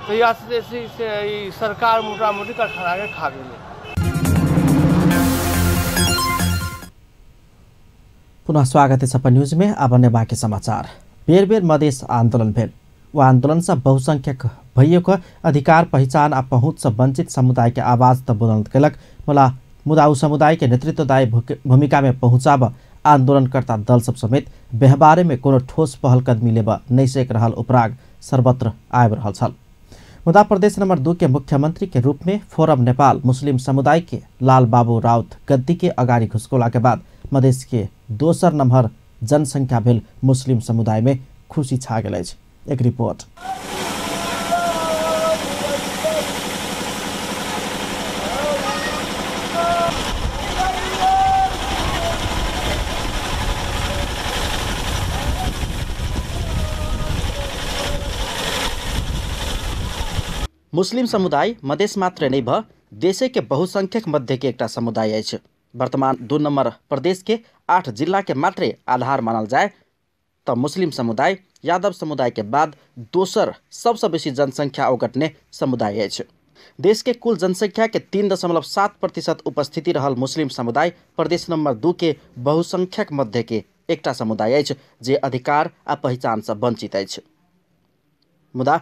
Speaker 15: तहियासँ जे छै से ई सरकार मोटा मोटी कारखानाके खा गेलै।
Speaker 1: पुनः स्वागत है अपन न्यूज में। अब अन्य बाकी समाचार। बेर बेर मधेस आन्दोलन भेल। ओ आन्दोलनसँ बहुसंख्यक भइएको अधिकार पहिचान आ पहुँचसँ वञ्चित समुदायके आवाज त बुलन्द केलक, मुदा उ समुदायके नेतृत्वदायी भूमिकामे पहुँचाब आन्दोलनकर्ता दल सब समेत व्यवहारमे कोनो ठोस पहल कदमी लेब नहि सक रहल उपराग सर्वत्र आबि रहल छल। मुदा प्रदेश नंबर 2 के मुख्यमंत्री के रूप में फोरम नेपाल मुस्लिम समुदाय के लाल बाबू राउत गद्दी के अगाडि घुसकोला के बाद मधेस के दोसर नंबर जनसंख्या भेल मुस्लिम समुदाय में खुशी छा गेल अछि। एक रिपोर्ट। मुस्लिम समुदाय मधेस मात्र नहीं भ देशे के बहुसंख्यक मध्य के एकटा समुदाय अछि। वर्तमान 2 नंबर प्रदेश के 8 जिला के मात्रे आधार मानल जाए त मुस्लिम समुदाय यादव समुदाय के बाद दोसर सबसे बेसी जनसंख्या ओगटने समुदाय अछि। देश के कुल जनसंख्या के 3.7% उपस्थिति रहल मुस्लिम समुदाय प्रदेश नंबर 2 के बहुसंख्यक मध्य के एकटा समुदाय अछि जे अधिकार आ पहिचान से वंचित अछि। मुदा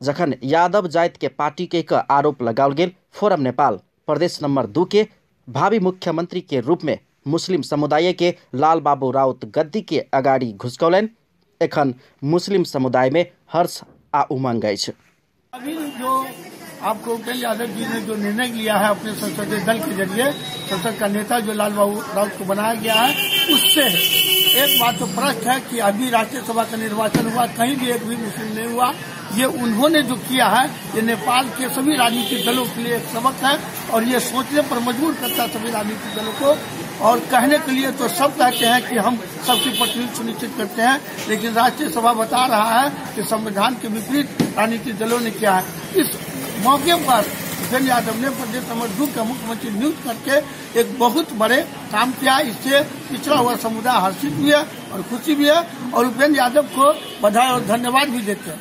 Speaker 1: जखन यादव जाति के पार्टी के आरोप लगाओल गेल, फोरम नेपाल प्रदेश नंबर 2 के भावी मुख्यमंत्री के रूप में मुस्लिम समुदाय के लाल बाबू राउत गद्दी के अगाडि घुसकौलनि। एखन मुस्लिम समुदाय में हर्ष आ उमंग अछि।
Speaker 16: अभी जो आपको उपेन्द्र यादव जी ने जो निर्णय लिया है अपने संसदीय दल के जरिए संसद का नेता जो लाल बाबू राउत को बनाया गया है, उससे एक बात तो स्पष्ट है कि अभी राष्ट्रीय सभा का निर्वाचन हुआ, कहीं भी एक भी मुस्लिम नहीं हुआ। ये उन्होंने जो किया है ये नेपाल के सभी राजनीतिक दलों के लिए एक सबक है और ये सोचने पर मजबूर करता है सभी राजनीतिक दलों को। और कहने के लिए तो सब कहते हैं कि हम सबकी प्रतिनिधित्व सुनिश्चित करते हैं, लेकिन राष्ट्रीय सभा बता रहा है कि संविधान के विपरीत राजनीतिक दलों ने किया है। इस मौके पर उपेन्द्र यादव ने प्रदेश नंबर 2 का मुख्यमंत्री नियुक्त करके एक बहुत बड़े काम किया। इससे पिछड़ा हुआ समुदाय हर्षित भी है और खुशी भी है और उपेन्द्र यादव को बधाई और धन्यवाद भी देते हैं।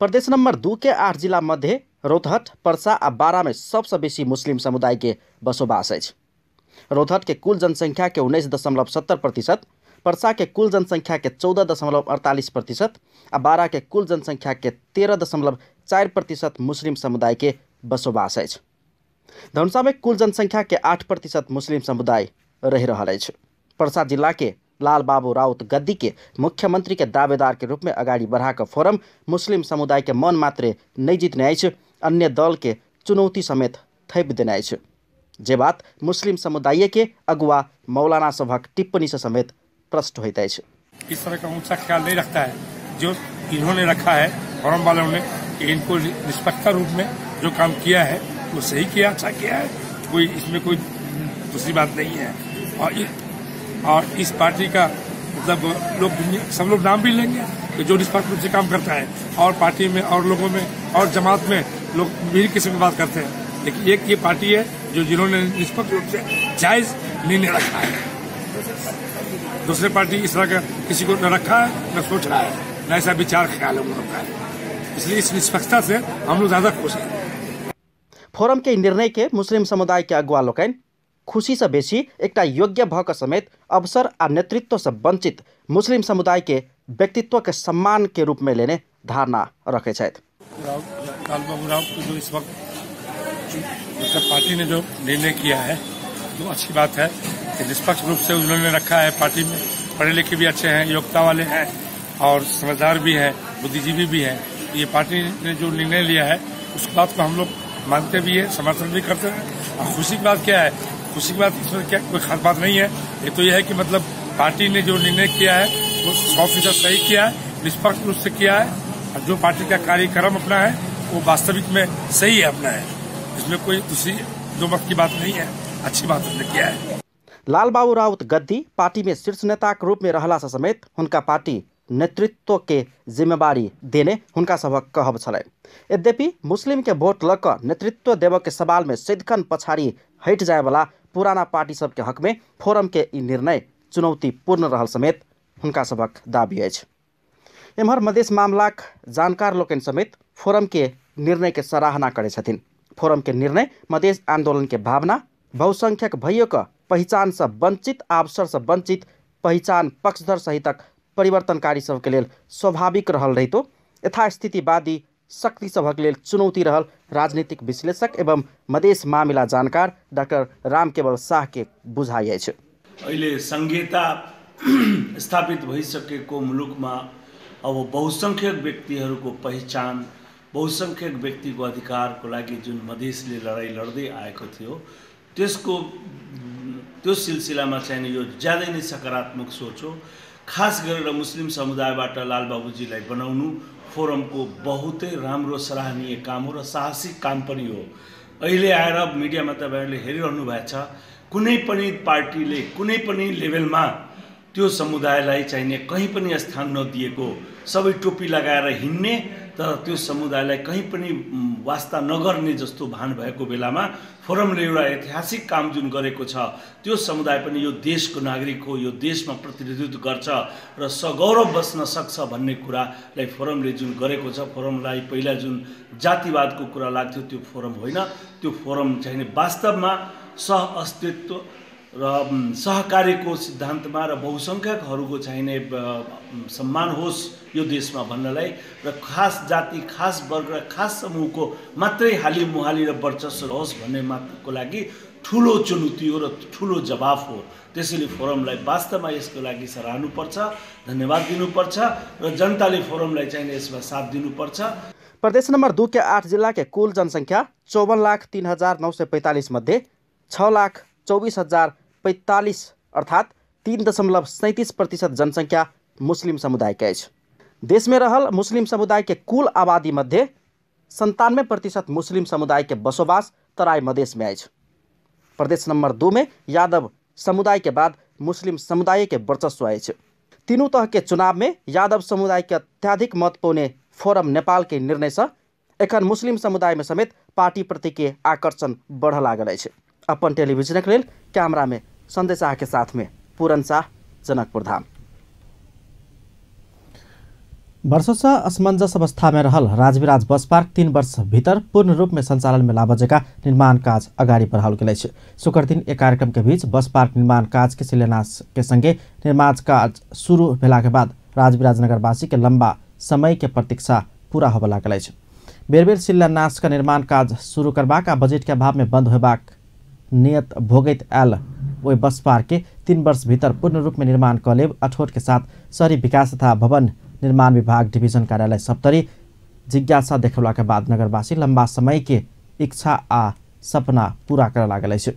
Speaker 1: प्रदेश नंबर 2 के 8 जिला मध्य रौतहट, पर्सा आ बारा में सबसे बेसी मुस्लिम समुदाय के बसोबास अछि। रौतहट के कुल जनसंख्या के 19.70%, पर्सा के कुल जनसंख्या के 14.48% आ बारा के कुल जनसंख्या के 13.4% मुस्लिम समुदाय के बसोबास अछि। धनुषा में कुल जनसंख्या के 8% मुस्लिम समुदाय रहि रहल अछि। पर्सा जिला के लाल बाबू राउत गद्दी के मुख्यमंत्री के दावेदार के रूप में अगाडि बढ़ाकर फोरम मुस्लिम समुदाय के मन मात्रे नहीं जितने अछि, अन्य दल के चुनौती समेत थैप देने अछि। जे बात मुस्लिम समुदाय के अगुआ मौलाना सभक टिप्पणी से समेत प्रश्न होइत अछि।
Speaker 17: इस तरह का ऊंचा ख्याल नहीं रखता है जो इन्होंने रखा है फोरम वालों ने, कि इनको निष्पक्षता रूप में जो काम किया है वो सही किया, अच्छा किया है, कोई इसमें कोई दूसरी बात नहीं है। और इस पार्टी का मतलब लोग सब लोग नाम भी लेंगे कि जो निष्पक्ष रूप से काम करता है, और पार्टी में और लोगों में और जमात में लोग विभिन्न किस्म की बात करते हैं, लेकिन एक ये पार्टी है जो जिन्होंने निष्पक्ष रूप से जायज निर्णय रखा है। दूसरे पार्टी इस तरह का किसी को न रखा है, न सोच रहा है, न ऐसा विचार ख्याल है उन लोग का है। इसलिए इस निष्पक्षता से हम लोग ज्यादा खुश हैं।
Speaker 1: फोरम के निर्णय के मुस्लिम समुदाय के अगुआ लोकनि खुशी से बेसी एकटा योग्य भ क समेत अवसर आ नेतृत्व से वंचित मुस्लिम समुदाय के व्यक्तित्व के सम्मान के रूप में लेने धारणा रखे छथि।
Speaker 17: लाल बाबू राउत को जो इस वक्त मतलब पार्टी ने जो निर्णय किया है वो अच्छी बात है कि निष्पक्ष रूप से उन्होंने रखा है। पार्टी में पढ़े लिखे भी अच्छे हैं, योग्यता वाले हैं और समझदार भी हैं, बुद्धिजीवी भी हैं। ये पार्टी ने जो निर्णय लिया है उस बात को हम लोग मानते भी है, समर्थन भी करते हैं। और खुशी की बात क्या है, खुशी की बात इसमें क्या कोई खास बात नहीं है। ये तो यह है कि मतलब पार्टी ने जो निर्णय किया है वो 100% सही किया है, निष्पक्ष रूप से किया है और जो पार्टी का कार्यक्रम अपना है वो वास्तविक में सही है अपना है, इसमें कोई दूसरी दो मत की बात नहीं है, अच्छी बात उसने किया है।
Speaker 1: लाल बाबू राउत गद्दी पार्टी में शीर्ष नेता के रूप में रहला से समेत हुनका पार्टी नेतृत्व के जिम्मेवारी देने हुनका सभक कहब छलनि। यद्यपि मुस्लिम के वोट लऽ कऽ नेतृत्व देबऽ के सवाल में सदिखन पछाड़ी हटि जायवला पुराना पार्टी सबके हक में फोरम के ई निर्णय चुनौतीपूर्ण रहल समेत हुनका सभक दावी अछि। एम्हर मधेश मामलाक जानकार लोकनि समेत फोरम के निर्णय के सराहना करै छथिन। फोरम के निर्णय मधेश आंदोलन के भावना, बहुसंख्यक भइयो क पहिचान से वंचित, अवसर से वंचित, पहिचान पक्षधर सहितक परिवर्तनकारी सबके लेल स्वाभाविक रहल रहितो यथास्थितिवादी शक्ति सभक लेल चुनौती रहल राजनीतिक विश्लेषक एवं मधेश मामिला जानकार डाक्टर रामकेवल शाह के बुझाइ अछि।
Speaker 18: अहिले संघीयता स्थापित भइसकेको मुलुकमा अब बहुसंख्यक व्यक्तिहरूको पहिचान, बहुसंख्यक व्यक्तिको अधिकारको लागि जुन मधेसले लडाइँ लड्दै आएको थियो त्यसको त्यो सिलसिलामा चाहिँ यो ज्यादै नै सकारात्मक सोच हो। खास गरेर मुस्लिम समुदायबाट लालबाबुजीलाई बनाउनु फोरमको बहुतै राम्रो सराहनीय काम हो र साहसिक काम पनि हो। अहिले आएर मिडियामा तपाईहरुले हेरिरहनु भएको छ, कुनै पनि पार्टीले कुनै पनि लेभलमा त्यो समुदायलाई चाहिने कहीँ पनि स्थान नदिएको, सबै टोपी लगाएर हिँड्ने तर त्यो समुदायलाई कहीँ पनि वास्ता नगर्ने जस्तो भान भएको बेलामा फोरमले एउटा ऐतिहासिक काम जुन गरेको छ त्यो समुदाय पनि यो देशको नागरिक हो, यो देशमा प्रतिनिधित्व गर्छ र सगौरव बस्न सक्छ भन्ने कुरालाई फोरमले जुन गरेको छ। फोरमलाई पहिला जुन जातिवादको कुरा लाग्थ्यो त्यो फोरम होइन, त्यो फोरम चाहिँ वास्तवमा सह अस्तित्व र सहकार्यको सिद्धान्तमा र बहुसङ्ख्यकहरूको चाहिने सम्मान होस् यो देशमा भन्नलाई र खास जाति, खास वर्ग र खास समूहको मात्रै हाली मुहाली र वर्चस्व रहोस् भन्ने मात्रको लागि ठुलो चुनौती हो र ठुलो जवाफ हो। त्यसैले फोरमलाई वास्तवमा यसको लागि सराहनुपर्छ, धन्यवाद दिनुपर्छ र जनताले फोरमलाई चाहिने यसमा साथ दिनुपर्छ।
Speaker 1: प्रदेश नम्बर 2 के 8 जिल्ला के कुल जनसङ्ख्या 54,03,945 मध्ये 6,24,045 अर्थात 3.37% जनसङ्ख्या मुस्लिम समुदाय के अछि। देश में रहल मुस्लिम समुदाय के कुल आबादी मध्ये 97% मुस्लिम समुदाय के बसोबास तराई मधेश में अछि। प्रदेश नंबर 2 में यादव समुदाय के बाद मुस्लिम समुदाय के वर्चस्व अछि। तीनों तह के चुनाव में यादव समुदाय के अत्याधिक मत पौने फोरम नेपाल के निर्णय से एखन मुस्लिम समुदाय में समेत पार्टी प्रति के आकर्षण बढ़ लागल अछि। अपन टेलीविजनक लेल कैमरा में संजय शाह के साथ में पूरन शाह, जनकपुर धाम। वर्षों से असमंजस अवस्था में रहल राजविराज बस पार्क 3 वर्ष भीतर पूर्ण रूप में संचालन में लाबऽ जकाँ निर्माण काज अगाडि बढ़ाओल गेल अछि। शुक्र दिन एक कार्यक्रम के बीच बस पार्क निर्माण काज के शिलान्यास के संगे निर्माण काज शुरू भेला के बाद राजविराज नगरवासी के लंबा समय के प्रतीक्षा पूरा होबऽ लागल अछि। बेर बेर शिलान्यास का निर्माण काज शुरू करबाक आ बजट के अभाव में बंद होबाक नियत भोगैत आयल ओहि बस पार्क के 3 वर्ष भीतर पूर्ण रूप में निर्माण कऽ लेब अठोट के साथ शहरी विकास तथा भवन निर्माण विभाग डिवीजन कार्यालय सप्तरी जिज्ञासा देखौला के बाद नगरवासी लंबा समय के इच्छा आ सपना पूरा करऽ लागल अछि।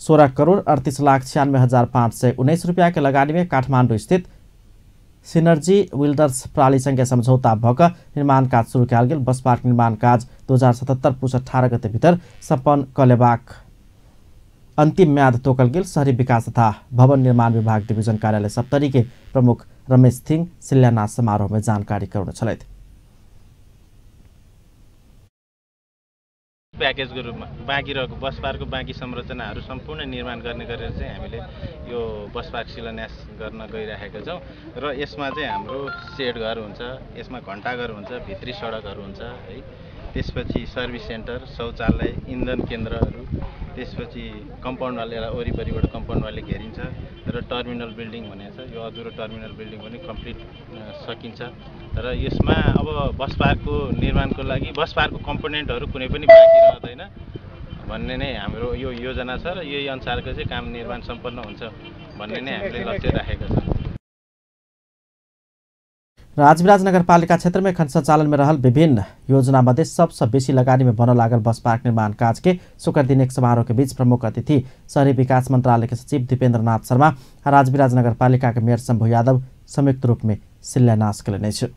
Speaker 1: 16,38,96,519 रुपया के लगानी में काठमांडू स्थित सिनर्जी बिल्डर्स प्रणाली संगे समझौता भऽ कऽ निर्माण काज शुरू कयल गेल। बस पार्क निर्माण काज 2077 पुस 18 गते भीतर सम्पन्न कऽ लेबाक अंतिम म्याद तोकल गेल। शहरी विकास तथा भवन निर्माण विभाग डिवीजन कार्यालय सप्तरी के प्रमुख रमेश थिंग शिलान्यास समारोह में जानकारी करौने छलथि।
Speaker 19: प्याकेजको रूपमा बाँकी रहेको बस पार्कको बाँकी संरचनाहरू सम्पूर्ण निर्माण गर्ने गरेर चाहिँ हामीले यो बस पार्क शिलान्यास गर्न गइरहेका छौँ र यसमा चाहिँ हाम्रो सेड घर हुन्छ, यसमा घन्टाघर हुन्छ, भित्री सडकहरू हुन्छ है, त्यसपछि सर्भिस सेन्टर, शौचालय, इन्धन केन्द्रहरू, त्यसपछि कम्पाउन्ड वाल, यसलाई वरिपरिबाट कम्पाउन्ड वालले घेरिन्छ र टर्मिनल बिल्डिङ भनेको छ, यो अधुरो टर्मिनल बिल्डिङ पनि कम्प्लिट सकिन्छ र यसमा अब बस पार्कको निर्माणको लागि बस पार्कको कम्पोनेन्टहरू कुनै पनि बाँकी रहँदैन भन्ने नै हाम्रो यो योजना छ र यही अनुसारको चाहिँ काम निर्माण सम्पन्न हुन्छ भन्ने नै हामीले लक्ष्य राखेका छौँ।
Speaker 1: राजविराज नगरपालिका क्षेत्र में एखन संचालन में रहल विभिन्न योजना मध्ये सबसे बेसी लगानी में बनऽ लागल बस पार्क निर्माण काज के शुक्र दिन एक समारोह के बीच प्रमुख अतिथि शहरी विकास मंत्रालय के सचिव दीपेंद्र नाथ शर्मा आ राजविराज नगरपालिका के मेयर शंभु यादव संयुक्त रूप में शिलान्यास कयलनि अछि।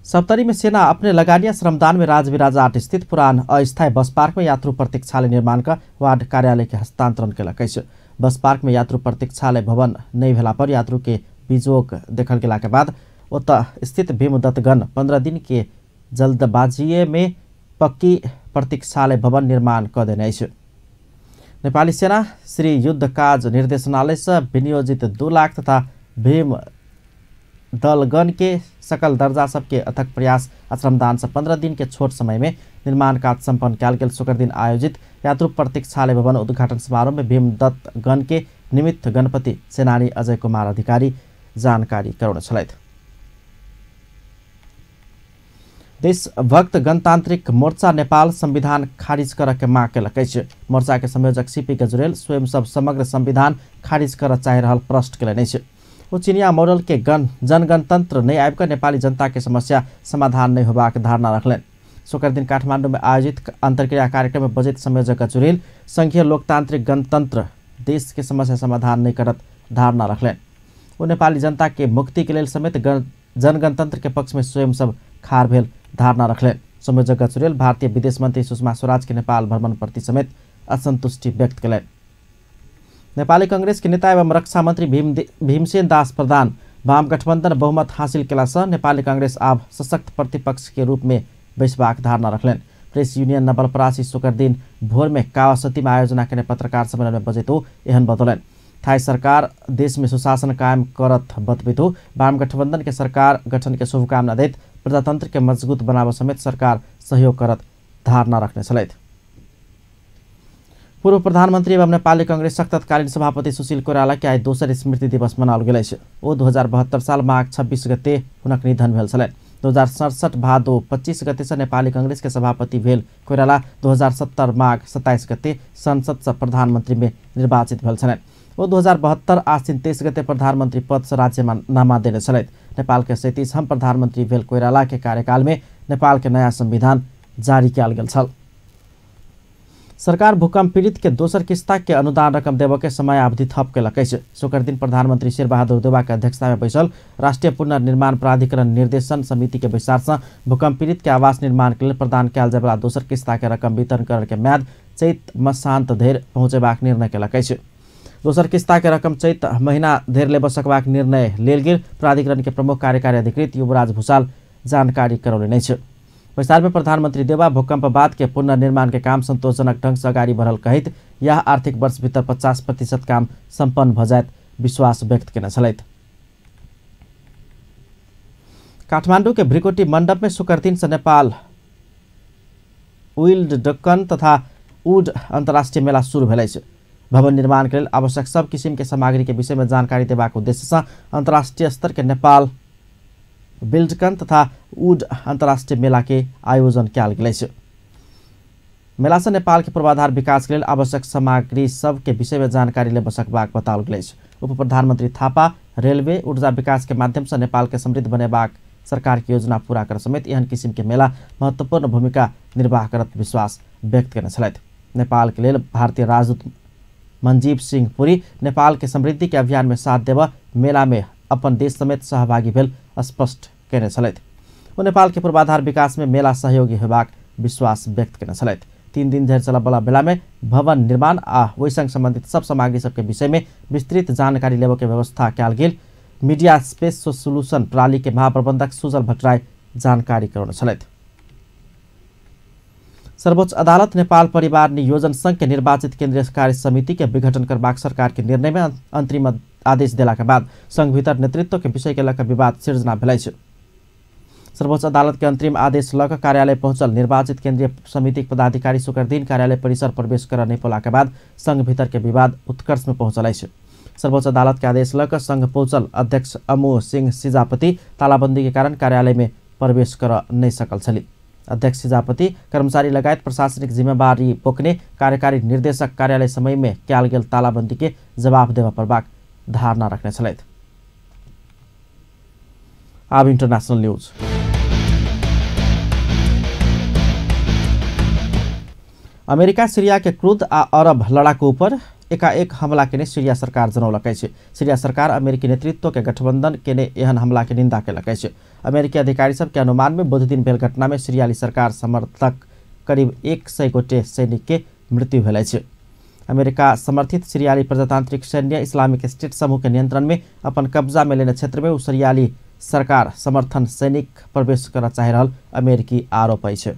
Speaker 1: सप्तरी में सेना अपने लगानी श्रमदान में राजविराज 8 स्थित पुरान अस्थायी बस पार्क में यात्रु प्रतीक्षालय निर्माण का वार्ड कार्यालय के हस्तांतरण कयलक अछि। बस पार्क में यात्रु प्रतीक्षालय भवन नहि भेला पर यात्रु के बिजोग देखल गेला के बाद ओतऽ स्थित भीमदत्तगण 15 दिन के जल्दबाजीए में पक्की प्रतीक्षालय भवन निर्माण कऽ देने अछि। नेपाली सेना श्री युद्ध काज निर्देशनालय से विनियोजित 2 लाख तथा भीम दलगण के सकल दर्जा सबके अथक प्रयास आ श्रमदान से 15 दिन के छोट समय में निर्माण कार्य सम्पन्न कयल गेल। शुक्र दिन आयोजित यात्रु प्रतीक्षालय भवन उद्घाटन समारोह में भीमदत्त गण के निमित्त गणपति सेनानी अजय कुमार अधिकारी जानकारी करौने छलथि। देशभक्त गणतांत्रिक मोर्चा नेपाल संविधान खारिज कर के माग केलक अछि। मोर्चा के संयोजक सीपी गजुरेल स्वयं सब समग्र संविधान खारिज कर चाहि रहल प्रश्न केलनि अछि। ओ चिनिया मॉडल के जनगणतंत्र नहि आबि कऽ नेपाली जनता के समस्या समाधान नहि होबाक धारणा रखलनि। शुक्र दिन काठमांडू में आयोजित अंतर्क्रिया कार्यक्रम में बजैत संयोजक गजुरेल संघीय लोकतांत्रिक गणतंत्र देश के समस्या समाधान नहि करत धारणा रखलनि। ओ नेपाली जनता के मुक्ति के लेल समेत जनगणतंत्र के पक्ष में स्वयं सब खार भेल धारणा रखलनि। संयोजक गजुरेल भारतीय विदेश मंत्री सुषमा स्वराज के नेपाल भ्रमण प्रति समेत असंतुष्टि व्यक्त कयलनि। नेपाली कांग्रेस के नेता एवं रक्षा मंत्री भीमसेन दास प्रधान वाम गठबंधन बहुमत हासिल केलासँ नेपाली कांग्रेस आब सशक्त प्रतिपक्ष के रूप में बैसबाक धारणा रखलनि। प्रेस यूनियन नवलपरासी शुक्र दिन भोर में कावासती में आयोजना केने पत्रकार सम्मेलन में बजैत ओ एहन बतौलनि। थाई सरकार देश में सुशासन कायम करत बतबैत ओ वाम गठबंधन के सरकार गठन के शुभकामना दैत प्रजातंत्र के मजबूत बनाबऽ समेत सरकार सहयोग करत धारणा रखने छलथि। पूर्व प्रधानमंत्री एवं नेपाली कांग्रेसक तत्कालीन सभापति सुशील कोइराला के आइ दोसर स्मृति दिवस मनाओल गेल अछि। ओ 2072 साल माघ 26 गते हुनक निधन भेल छलनि। 2067 भादो 25 गते से नेपाली कांग्रेस के सभापति भेल कोइराला 2070 माघ 27 गते संसद से प्रधानमंत्री में निर्वाचित भेल छलनि। ओ 2072 आश्विन 23 गते प्रधानमंत्री पद से राजीनामा देने छलथि। नेपाल के 37वां प्रधानमंत्री भेल कोइराला के कार्यकाल में नेपाल के नया संविधान जारी कयल गेल छल। सरकार भूकंप पीड़ित के दोसर किस्ता के अनुदान रकम देबऽ के समयावधि थप केलक अछि। शुक्र दिन प्रधानमंत्री शेरबहादुर देउवा के अध्यक्षता में बैसल राष्ट्रीय पुनर्निर्माण प्राधिकरण निर्देशन समिति के बैसार से भूकंप पीड़ित के आवास निर्माण के लेल प्रदान कयल जायवला दोसर किस्ता के रकम वितरण करऽ के म्याद चैत मसान्त धरि पहुँचेबाक निर्णय केलक अछि। दोसर किस्ता के रकम चैत महीना धरि लेबऽ सकबाक निर्णय लेल गेल प्राधिकरण के प्रमुख कार्यकारी अधिकृत युवराज भूषाल जानकारी करौलनि अछि। बैसार में प्रधानमंत्री देउवा भूकंप बाद के पुनर्निर्माण के काम संतोषजनक ढंग से अगाडि बढ़ल कहैत यह आर्थिक वर्ष भीतर 50% काम सम्पन्न भऽ जायत विश्वास व्यक्त केने छलथि। काठमांडू के भ्रिकुटी मंडप में शुक्र दिन से नेपाल विल्डकन तथा वुड अंतर्राष्ट्रीय मेला शुरू भेल अछि। भवन निर्माण के लेल आवश्यक सब किसिम के सामग्री के विषय में जानकारी देबाक उद्देश्य से अंतर्राष्ट्रीय स्तर के नेपाल बिल्डकन तथा वुड अंतर्राष्ट्रीय मेला के आयोजन कयल गेल अछि। मेला से नेपाल के पूर्वाधार विकास के लेल आवश्यक सामग्री सब के विषय में जानकारी लेबऽ सकबाक बताओल गेल अछि। उप प्रधानमंत्री थापा रेलवे ऊर्जा विकास के माध्यम से नेपाल के समृद्ध बनेबाक सरकार के योजना पूरा कर समेत एहन किसिम के मेला महत्वपूर्ण भूमिका निर्वाह करत विश्वास व्यक्त केने छलथि। नेपाल के लेल भारतीय राजदूत मंजीव सिंह पुरी नेपाल के समृद्धि के अभियान में साथ देबऽ मेला में अपन देश समेत सहभागी भेल स्पष्ट केने छलथि। ओ नेपाल के पूर्वाधार विकास में मेला सहयोगी होबाक विश्वास व्यक्त केने छलथि। 3 दिन धरि चलऽवला मेला में भवन निर्माण आ ओहि संग संबंधित सब सामग्री सबके विषय में विस्तृत जानकारी लेबऽ के व्यवस्था कयल गेल मीडिया स्पेस सोल्यूशन प्रणाली के महाप्रबंधक सुजल भट्टराई जानकारी करौने छलथि। सर्वोच्च अदालत नेपाल परिवार नियोजन संघ के निर्वाचित केंद्रीय कार्य समिति के विघटन करबाक सरकार के निर्णय में अंतरिम आदेश देला के बाद संघ भीतर नेतृत्व के विषय के लऽ कऽ विवाद सिर्जना भेल अछि। सर्वोच्च अदालत के अंतरिम आदेश लऽ कऽ कार्यालय पहुंचल निर्वाचित केंद्रीय समिति के पदाधिकारी शुक्र दिन कार्यालय परिसर प्रवेश करऽ नहि पौला के बाद संघ भीतर के विवाद उत्कर्ष में पहुंचल अछि। सर्वोच्च अदालत के आदेश लऽ कऽ संघ पहुंचल अध्यक्ष अमो सिंह सिजापति तालाबंदी के कारण कार्यालय में प्रवेश करऽ नहि सकल छली। अध्यक्ष सिजापति कर्मचारी लगायत प्रशासनिक जिम्मेवारी बोकने कार्यकारी निर्देशक कार्यालय समय में कयल गेल तालाबंदी के जवाब देबऽ पड़बाक धारणा रखने छलथि। आब इंटरनेशनल न्यूज। अमेरिका सीरिया के क्रुद्ध आ अरब लड़ाकू पर एकाएक हमला केने सीरिया सरकार जनौलक अछि। सीरिया सरकार अमेरिकी नेतृत्व के गठबंधन केने एहन हमला के निंदा केलक अछि। अमेरिकी अधिकारी सब के अनुमान में बुध दिन भेल घटना में सीरियाली सरकार समर्थक करीब 100 गोटे सैनिक के मृत्यु भेल अछि। अमेरिका समर्थित सीरियाली प्रजातांत्रिक सैन्य इस्लामिक स्टेट समूह के नियंत्रण में अपन कब्जा में लेने क्षेत्र में ओ सीरियाली सरकार समर्थन सैनिक प्रवेश करऽ चाहि रहल अमेरिकी आरोप अछि।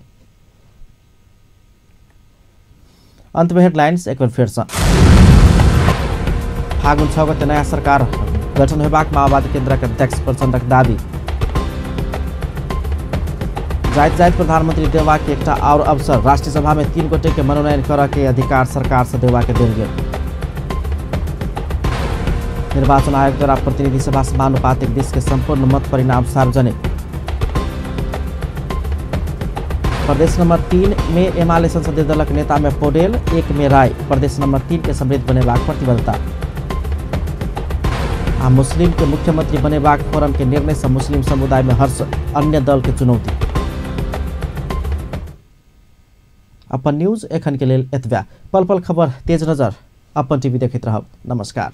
Speaker 1: अंत में हेडलाइंस एक बेर फेर से। फागुन 6 गते नयाँ सरकार गठन होबाक माओवादी केन्द्रक अध्यक्ष प्रचण्डक दावी। जाइत जाइत प्रधानमंत्री देवा के एकटा और अवसर, राष्ट्रीय सभा में 3 गोटे के मनोनयन करऽ के अधिकार सरकार से देवा के देल गेल। निर्वाचन आयोग द्वारा प्रतिनिधि सभा समानुपातिक देश के संपूर्ण मत परिणाम सार्वजनिक। प्रदेश नंबर 3 में एमाले संसदीय दलक नेता में पौडेल, 1 में राय। प्रदेश नंबर 3 के समृद्ध बनेबाक प्रतिबद्धता। आ मुस्लिम के मुख्यमंत्री बनेबाक फोरम के निर्णय से मुस्लिम समुदाय में हर्ष, अन्य दल के चुनौती। अपन न्यूज एखन के लेल एतबे। पल पल खबर तेज नजर अपन टीवी देखैत रहब। नमस्कार।